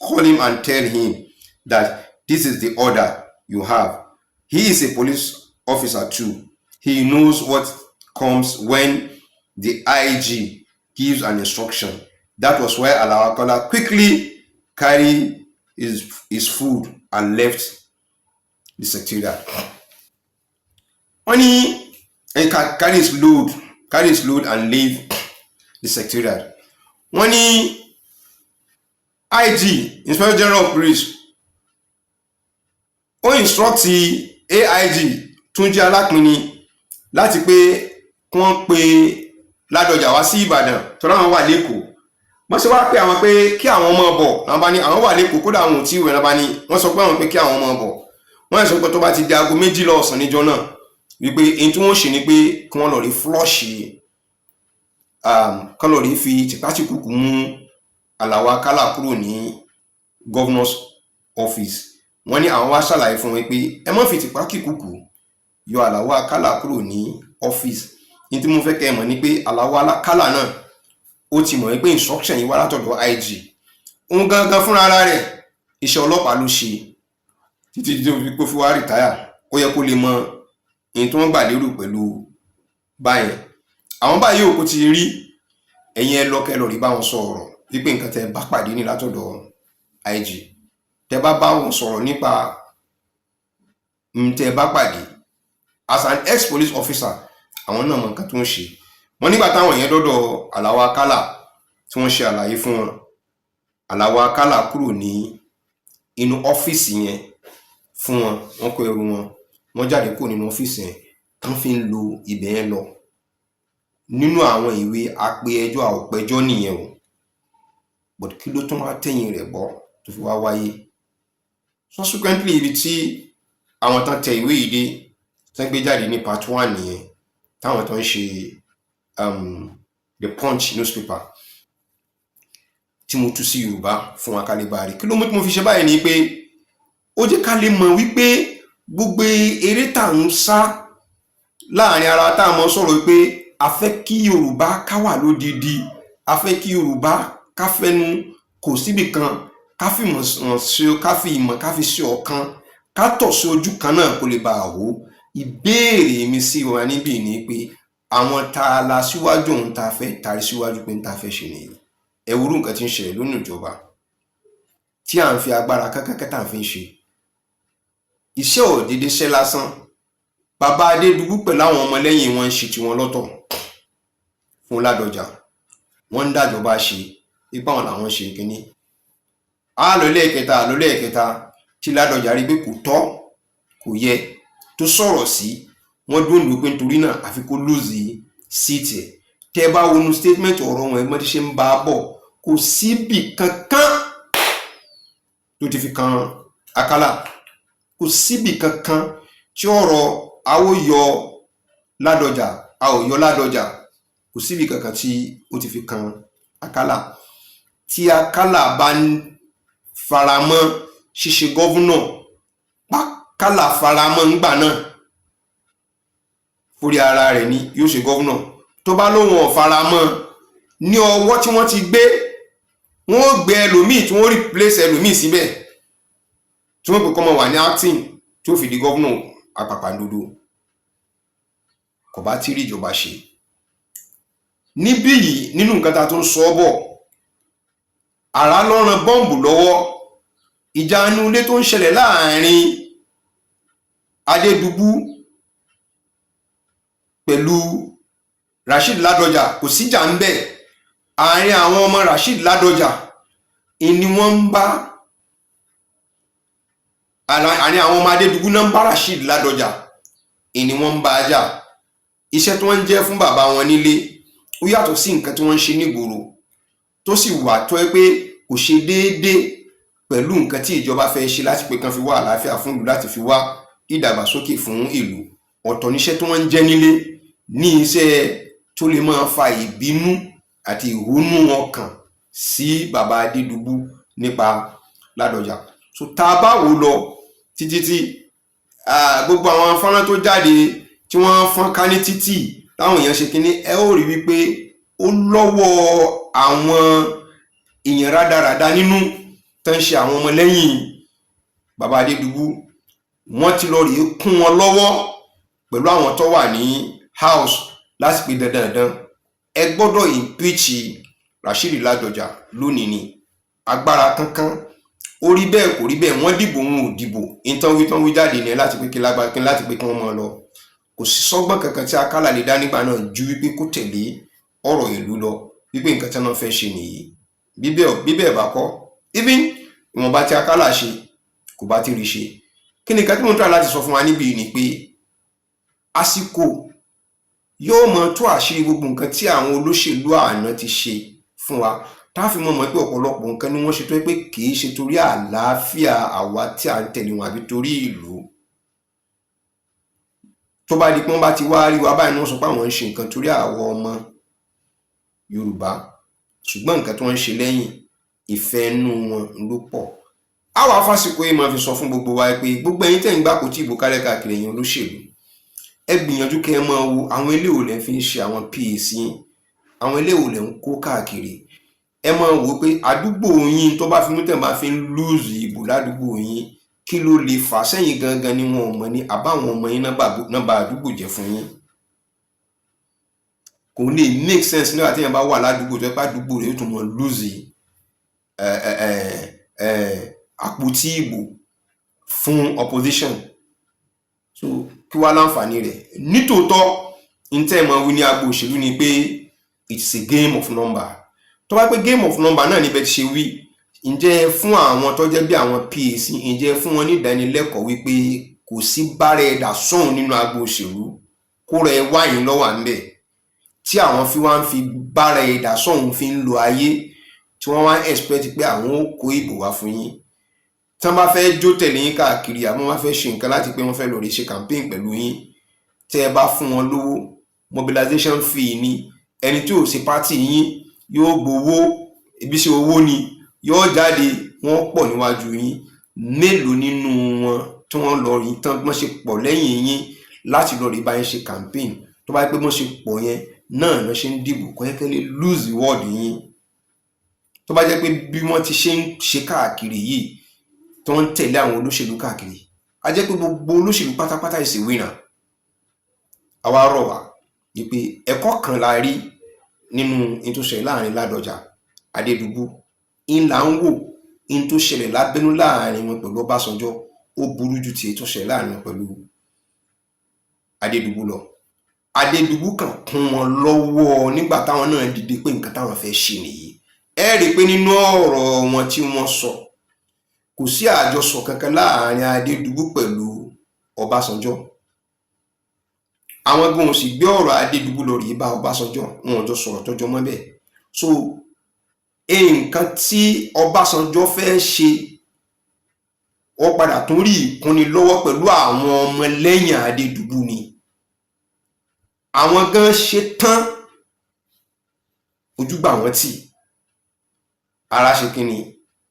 Call him and tell him that this is the order you have. He is a police officer too. He knows what comes when the IG gives an instruction." That was why Alao Akala quickly carried his food and left the secretariat. Wọ́n ní carry his load and leave the secretariat. Wọ́n ní IG, Inspector General of Police, ó instruct AIG Túnjí Alápinni láti pé kí wọ́n pe Ládọjà wá sí Ìbàdàn tọ́lá àwọn wà lẹ́kọ̀ọ́. Wọ́n ṣe wá pé àwọn pé kí àwọn ọmọ bọ̀, làwọn bá ní àwọn wà lẹ́kọ̀ọ́, kódà àwọn ò tí ì wẹ̀. Làwọn bá ní wọ́n sọ pé àwọn pé kí àwọn ọmọ bọ̀. Wọ́n sọ pé tó bá ti di aago 12 ọ̀sán níjọ́ náà, wípé èyí tí wọ́n ṣe ni pé kí wọ́n lọ rí flush, kán lọ rí fi tìpátìkùkù mú Àlàó Akálà kúrò ní governor's office. Wọ́n ní àwọn wá ṣàlàyé fún wọn pé ẹ má fi tìpátìkùkù yọ Àlàó Akálà kúrò ní office. Ní tí mo fẹ́ kẹ́ ẹ mọ̀ ni pé Àlàó Akálà náà, ó ti mọ̀ wípé instruction yìí wá látọ̀dọ̀ IG. Òun gangan fúnra ara rẹ̀, iṣẹ́ ọlọ́pàá ló ṣe títí tí ó fi wá retire. Ó yẹ kó lè mọ èyí tí wọ́n gbà lérò pẹ̀lú báyẹn. Àwọn báyìí òkú ti rí ẹ̀yin, ẹ lọ kẹ́ lọ rí bá wọn sọ̀rọ̀ wípé nǹkan tẹ́ bá pàdé ní látọ̀dọ̀ IG. Tẹ́ bá bá wọn sọ̀rọ̀ nípa tẹ́ bá pàdé as an ex-police officer, àwọn náà mọ nǹkan tó ń ṣe wọ́n. Nígbà táwọn yẹn dọ́dọ̀ Àlàó Akálà tí wọ́n ṣe àlàyé fún wọn, Àlàó Akálà kúrò ní inú ọ́fíìsì yẹn fún wọn. Wọ́n kó ẹrù wọn, wọ́n jáde kúrò nínú ọ́fíìsì yẹn tán fi ń lo ibẹ̀ yẹn lọ. Nínú àwọn ìwé apẹ ẹjọ́ àòpẹjọ́ nìyẹn o. But kí ló tún wá tẹ̀yìn rẹ̀ bọ́ tó fi wá wáyé subsequently? Ibi tí àwọn tán tẹ ìwé yìí dé, tán gbé jáde ní part one nìyẹn, táwọn tán ń ṣe The Punch newspaper tí mo tú sí Yorùbá fún wa ká lè bá rí. Kí ló mú tí mo fi ṣe báyìí ni pé ó jẹ́ ká lè mọ̀ wípé gbogbo eré tá à ń sá láàrin ara, tá a mọ̀ sọ̀rọ̀ wípé a fẹ́ kí Yorùbá ká wà lódidi, a fẹ́ kí Yorùbá ká fẹnu Kò síbì kan ká fìmọ̀ ṣe, ká fi ìmọ̀, ká fi ṣe ọ̀kan, ká tọ̀ sí ojú kan náà kó lè bá a hó. Ìbéèrè mi sí wa níbí ni pé àwọn tá a la síwájú òun tá a fẹ́ tarí síwájú pé n tá a fẹ́ ṣe nìyí. Ẹ wo irú nǹkan tí ń ṣẹlẹ̀ lónìí, ìjọba tí à ń fi agbára kánkán tá à ń fi ń ṣe iṣẹ́ ò déédé ṣẹ́ lásán. Bàbá Adédùbú pẹ̀lú àwọn ọmọlẹ́yìn wọn ń ṣe tiwọn lọ́tọ̀ fún Ládọjà. Wọ́n ń dájọba ṣe ipá wọn làwọn ṣe kínní. Á lọ lẹ́ẹ̀kẹta, lọ lẹ́ẹ̀kẹta tí Ládọjà rí pé kò tọ́, kò yẹ tó sọ̀rọ̀ sí wọ́n dúró nù pé nítorí náà àfi kó lose seat ẹ̀. Tẹ́ bá wọnú statement ọ̀rọ̀ wọn, ẹgbọ́n tí ṣe ń bá a bọ̀, kò síbì kankan tó ti fi kan Akálà, kò síbì kankan tí ọ̀rọ̀ a ó yọ Ládọjà, a ò yọ Ládọjà, kò síbì kankan tí ó ti fi kan Akálà. Tí Akálà bá ń faramọ́ ṣíṣe governor, Akálà faramọ́ ńgbà náà fúri ara rẹ̀ ni yóò ṣe governor. Tó bá lóun ò faramọ́ ní ọwọ́ tí wọ́n ti gbé, wọ́n ó gbé ẹlòmíì tí wọ́n replace ẹlòmíì síbẹ̀ tí wọ́n pè kọ́ mọ́ wà ní acting tí ó fi di governor. Àpàpàǹdodo kò bá tí rí ìjọba ṣe níbí yìí. Nínú nǹkan tá a tún sọ bọ̀, àrá ló ran bọ́ǹbù lọ́wọ́. Ìjà inú ilé tó ń ṣẹlẹ̀ láàrin Adédùbú pẹ̀lú Rasheed Ládọjà, kò síjà ń bẹ̀. Àárín àwọn ọmọ Rasheed Ládọjà ni wọ́n ń bá, àárín àwọn ọmọ Adédùbú náà ń bá Rasheed Ládọjà ni wọ́n ń bá a jà. Iṣẹ́ tí wọ́n ń jẹ́ fún bàbá wọn nílé ó yàtọ̀ sí nǹkan tí wọ́n ń ṣe nígboro, tó sì wà tó yẹ pé kò ṣe déédéé pẹ̀lú nǹkan tí ìjọba fẹ́ ṣe láti pé kán fi wá àlàáfíà fún ìlú, láti fi wá ìdàgbàsókè fún ìlú. Ọ̀tọ̀ níṣẹ́ tí wọ́n ń jẹ́ nílé ní iṣẹ́ tó lè máa fa ìbínú àti ìhónú ọkàn sí bàbá Adédùbú nípa Ládọjà. So tá a bá wò lọ títí tí gbogbo àwọn fọ́nrán tó jáde tí wọ́n fọ́n ká ní títì táwọn èèyàn ṣe kínní, ẹ ó rí wípé ó lọ́wọ́ àwọn èèyàn rádaràda nínú tó ń ṣe àwọn ọmọlẹ́yìn bàbá Adédùbú. Wọ́n ti lọ rèé kún wọn lọ́wọ́ pẹ̀lú àwọn tó wà ní house láti pé dandandan ẹ gbọ́dọ̀ impeach Rasheed Ládọjà lónìí ni. Agbára kankan ó rí bẹ́ẹ̀, kò rí bẹ́ẹ̀, wọ́n dìbò, wọn ò dìbò, ìtàn wí tán wí jáde ní láti pé kí lágbára kí láti pé kí wọ́n máa lọ. Kò sí sọ́gbọ́n kankan tí Akálà lè dá nígbà náà ju wípé kó tẹ̀lé ọ̀rọ̀ ìlú lọ, wípé nǹkan tí wọ́n fẹ́ ṣe nìyí. Bíbẹ̀ bá kọ́, even ìwọ̀nba tí Akálà ṣe kò bá ti rí ṣe. Kí ni nǹkan tí mo ń try láti sọ fún wa níbí ni pé àsìkò yóò mọ tó àṣírí gbogbo nǹkan tí àwọn olóṣèlú àná ti ṣe fún wa, tá a fi mọ̀ mọ̀ pé ọ̀pọ̀lọpọ̀ nǹkan ni wọ́n ṣe tó yẹ pé kì í ṣe torí àlàáfíà àwa tí à ń tẹ̀lé wọn àbí torí ìlú. Tó bá di pé wọ́n bá ti wá rí wa báyìí ni wọ́n sọ pé àwọn ń ṣe nǹkan torí àwọn ọmọ Yorùbá, ṣùgbọ́n nǹkan tí wọ́n ń ṣe lẹ́yìn, ìfẹ́ inú wọn ló pọ̀. Àwa fásìkò yìí máa fi sọ fún gbogbo wa pé gbogbo ẹ̀yin tẹ́ ń gbà kó tí ìbò kálẹ̀ káàkiri, ẹ̀yin olóṣèlú, ẹ gbìyànjú kẹ́ ẹ máa wo àwọn eléwo lẹ́ fi ń ṣe àwọn PAC yín, àwọn eléwo lẹ́ ń kó káàkiri. Ẹ máa wò ó pé àdúgbò yín tó bá fi mú tẹ̀ máa fi ń lose ìbò ládùúgbò yín, kí ló lè fà sẹ́yìn gangan ni wọn ò mọ̀ ní àbáwọn ọmọ yín náà bá àdúgbò jẹ́ fún yín. Kò lè make sense nígbà tí èèyàn bá wà ládùúgbò tó yẹ pé àdúgbò rẹ̀ yóò tún mọ lose àpótí ìbò fún opposition. So kí wá láǹfààní rẹ̀? Nítòótọ́, n tẹ́ ẹ mọ̀ wí ní agbo òṣèlú ni pé it's a game of number. Tó bá pé game of number náà níbẹ̀ ti ṣe wí, ǹjẹ́ ẹ fún àwọn tó jẹ́ bí àwọn PAC, ǹjẹ́ ẹ fún wọn ní ìdánilẹ́kọ̀ọ́ wípé kò sí bára ẹ̀dà sọ̀hún nínú agbo òṣèlú, kó rẹ̀ wáyìn lọ́wọ́ à ń bẹ̀ tí àwọn fi wá ń fi bára ẹ̀dà sọ̀hún fi ń lo ayé, tí wọ́n wá ń expect pé àwọn ó kó ìbò wá fún yín, tí wọ́n bá fẹ́ jó tẹ̀lé yín káàkiri, àmọ́ wọ́n fẹ́ ṣe nǹkan láti pé wọ́n fẹ́ lọ rí ṣe campaign pẹ̀lú yín, tẹ́ ẹ bá fún wọn lówó, mobilization fee ni. Ẹni tí ò ṣe party yín yóò gbowó, ibi ṣe owó ni yóò jáde, wọ́n pọ̀ níwájú yín. Mélòó nínú wọn tí wọ́n lọ rí tán wọ́n ṣe pọ̀ lẹ́yìn yín láti lọ rí bá yín ṣe campaign? Tó bá yẹ pé wọ́n ṣe pọ̀ yẹn náà lọ́ ṣe ń dìbò, kò yẹ kẹ́ lè lose ward yín. Tó bá jẹ́ pé bí wọ́n ti ṣe ń ṣe káàkiri yìí, tí wọ́n ń tẹ̀lé àwọn olóṣèlú káàkiri, a jẹ́ pé gbogbo olóṣèlú pátápátá is a winner. Àwa rọ̀ wá wípé ẹ̀kọ́ kan la rí nínú n tó ṣẹlẹ̀ láàrin Ládọjà, Adédùbú ń là ń wò. N tó ṣẹlẹ̀ lábẹ́nú láàrin wọn pẹ̀lú Ọbásanjọ́, ó burú ju ti èyí tó ṣẹlẹ̀ láàrin wọn pẹ̀lú Adédùbú lọ. Adédùbú kàn kún wọn lọ́wọ́ nígbà táwọn náà dìde pé nǹkan táwọn fẹ́ ṣe nìyí. Ẹ rí i pé nínú ọ̀rọ̀ wọn tí wọ́n sọ, kò sí àjọsọ kankan láàrin Adédùbú pẹ̀lú Ọbásanjọ́. Àwọn gan ò sì gbé ọ̀rọ̀ Adédùbú lọ rèé bá Ọbásanjọ́. Wọn ò jọ sọ̀rọ̀ tọ́jọ́ mọ́ bẹ́ẹ̀. So nǹkan tí Ọbásanjọ́ fẹ́ ṣe, ó padà tún rí ìkúnni lọ́wọ́ pẹ̀lú àwọn ọmọlẹ́yìn Adédùbú ni. Àwọn gan ṣe tán, ojú gbà wọ́n tì, ara ṣe kí ni,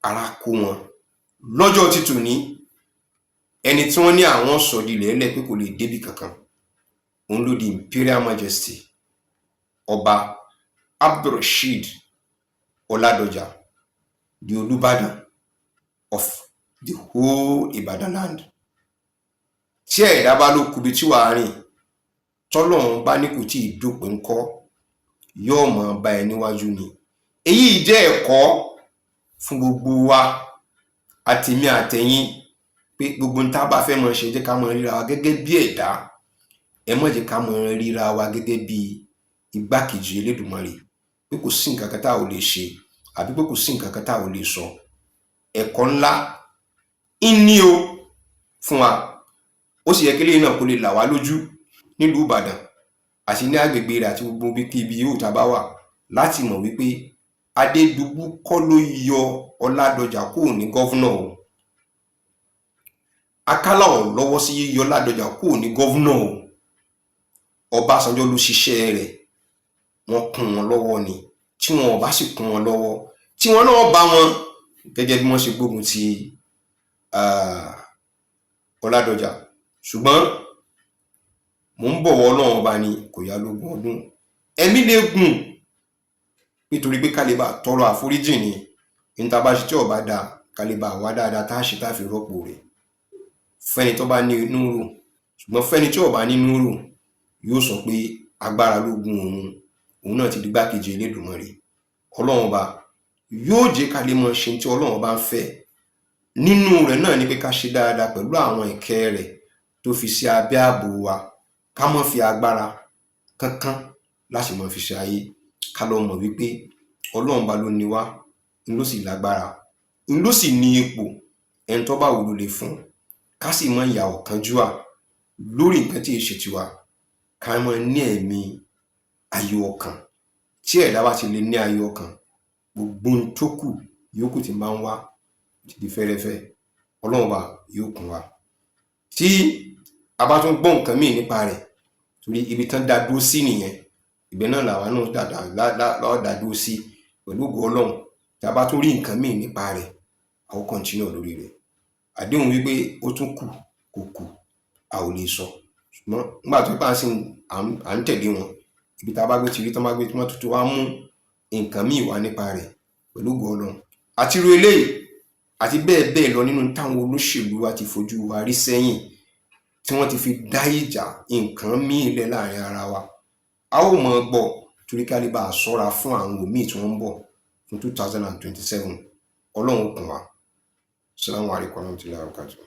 ara kó wọn lọ́jọ́ títù ní. Ẹni tí wọ́n ní àwọn sọ̀dí lẹ́lẹ̀ pé kò lè débi kankan, òun ló di Imperial Majesty Ọba Abdulrasheed Ọládọjà, the Olúbàdàn of the whole Ibadan land. Tí ẹ̀dá bá ló kubi tí wàá rìn, tọ́lọ́run bá ní kò tí ì dópin ńkọ́, yóò máa bá ẹ níwájú ni. Èyí jẹ́ ẹ̀kọ́ fún gbogbo wa, àtèmi àtẹ̀yin, pé gbogbo ohun tá a bá fẹ́ máa ṣe, jẹ́ ká máa ríra wa gẹ́gẹ́ bí ẹ̀dá. Ẹ má jẹ́ ká máa ríra wa gẹ́gẹ́ bí igbákejì Elédùmarè, pé kò sí nǹkan kan tá ò lè ṣe àbí pé kò sí nǹkan kan tá ò lè sọ. Ẹ̀kọ́ ńlá ń ní o fún wa. Ó sì yẹ kí eléyìí náà kó lè là wá lójú nílùú Ìbàdàn àti ní agbègbè rẹ̀ àti gbogbo ibikíbi yòówù tá a bá wà, láti mọ̀ wípé Adédùbú kọ́ ló yọ Ọládọjà kúrò ní governor o. Akálà ò lọ́wọ́ sí yíyọ Ládọjà kúrò ní governor o. Ọbásanjọ́ ló ṣiṣẹ́ rẹ̀. Wọ́n kún wọn lọ́wọ́ ni. Tí wọn ò bá sì kún wọn lọ́wọ́, tí wọn náà bá wọn gẹ́gẹ́ bí wọ́n ṣe gbógun ti Ọládọjà. Ṣùgbọ́n mò ń bọ̀wọ̀ Ọlọ́run Ọba ni kò yá lógún ọdún, ẹ̀mí lè gùn, nítorí pé ká lè bá tọrọ àforíjì ni. Ní tá a bá ṣe tí ò bá dáa, ká lè bá wá dáadáa tá a ṣe tá a fi rọ́pò rẹ̀ fẹ́ni tó bá ní inú rò. Ṣùgbọ́n fẹ́ni tí ò bá nínú rò, yóò sọ pé agbára ló gun òun, òun náà ti di gbákejì Elédùmarè. Ọlọ́run Ọba yóò jẹ́ ká lè mọ ṣe tí Ọlọ́run Ọba ń fẹ́. Nínú rẹ̀ náà ni pé ká ṣe dáadáa pẹ̀lú àwọn ìkẹ́ rẹ̀ tó fi sí abẹ́ ààbò wa, ká má fi agbára kankan láti máa fi ṣe ayé. Ká lọ mọ̀ wípé Ọlọ́run Ọba ló ní wá, ń ló sì lágbára, ń ló sì ní ipò. Ẹni tó bá wù ló lè fún. Ká sì má ya ọ̀kánjúà lórí nǹkan tí ì ṣe tiwa. Ká má ní ẹ̀mí ayọ̀ ọkàn. Tí ẹ̀dá bá ti lè ní ayọ̀ ọkàn, gbogbo ohun tó kù yòókù tí máa ń wá ti di fẹ́rẹ́fẹ́. Ọlọ́run Ọba yóò kún wa. Tí a bá tún gbọ́ nǹkan míì nípa rẹ̀, torí ibi tán dá dúró sí nìyẹn, ibẹ̀ náà làwa náà dá dá dúró sí pẹ̀lú ògo Ọlọ́run. Tí a bá tún rí nǹkan míì nípa rẹ̀, a ó continue lórí rẹ̀. Àdéhùn wípé ó tún kù kò kù, a ò lè sọ. Ṣùgbọ́n nígbà tó bá sì à ń tẹ̀lé wọn, ibi tá a bá gbé ti rí tán, bá gbé tí wọ́n tuntun wá mú nǹkan míì wá nípa rẹ̀, pẹ̀lú ògo Ọlọ́run, àti irú eléyìí àti bẹ́ẹ̀ bẹ́ẹ̀ lọ nínú táwọn olóṣèlú wa ti fojú wa rí sẹ́yìn, tí wọ́n ti fi dá ìjà nǹkan míì lẹ̀ láàrin ara wa, a ó mọ̀ gbọ́, torí ká lè bá a ṣọ́ra fún àwọn òmíì tí wọ́n ń bọ̀ fún 2027. Ọlọ́run ó kún wa. Assalamu alaikum warahmatullahi wabarakatuh.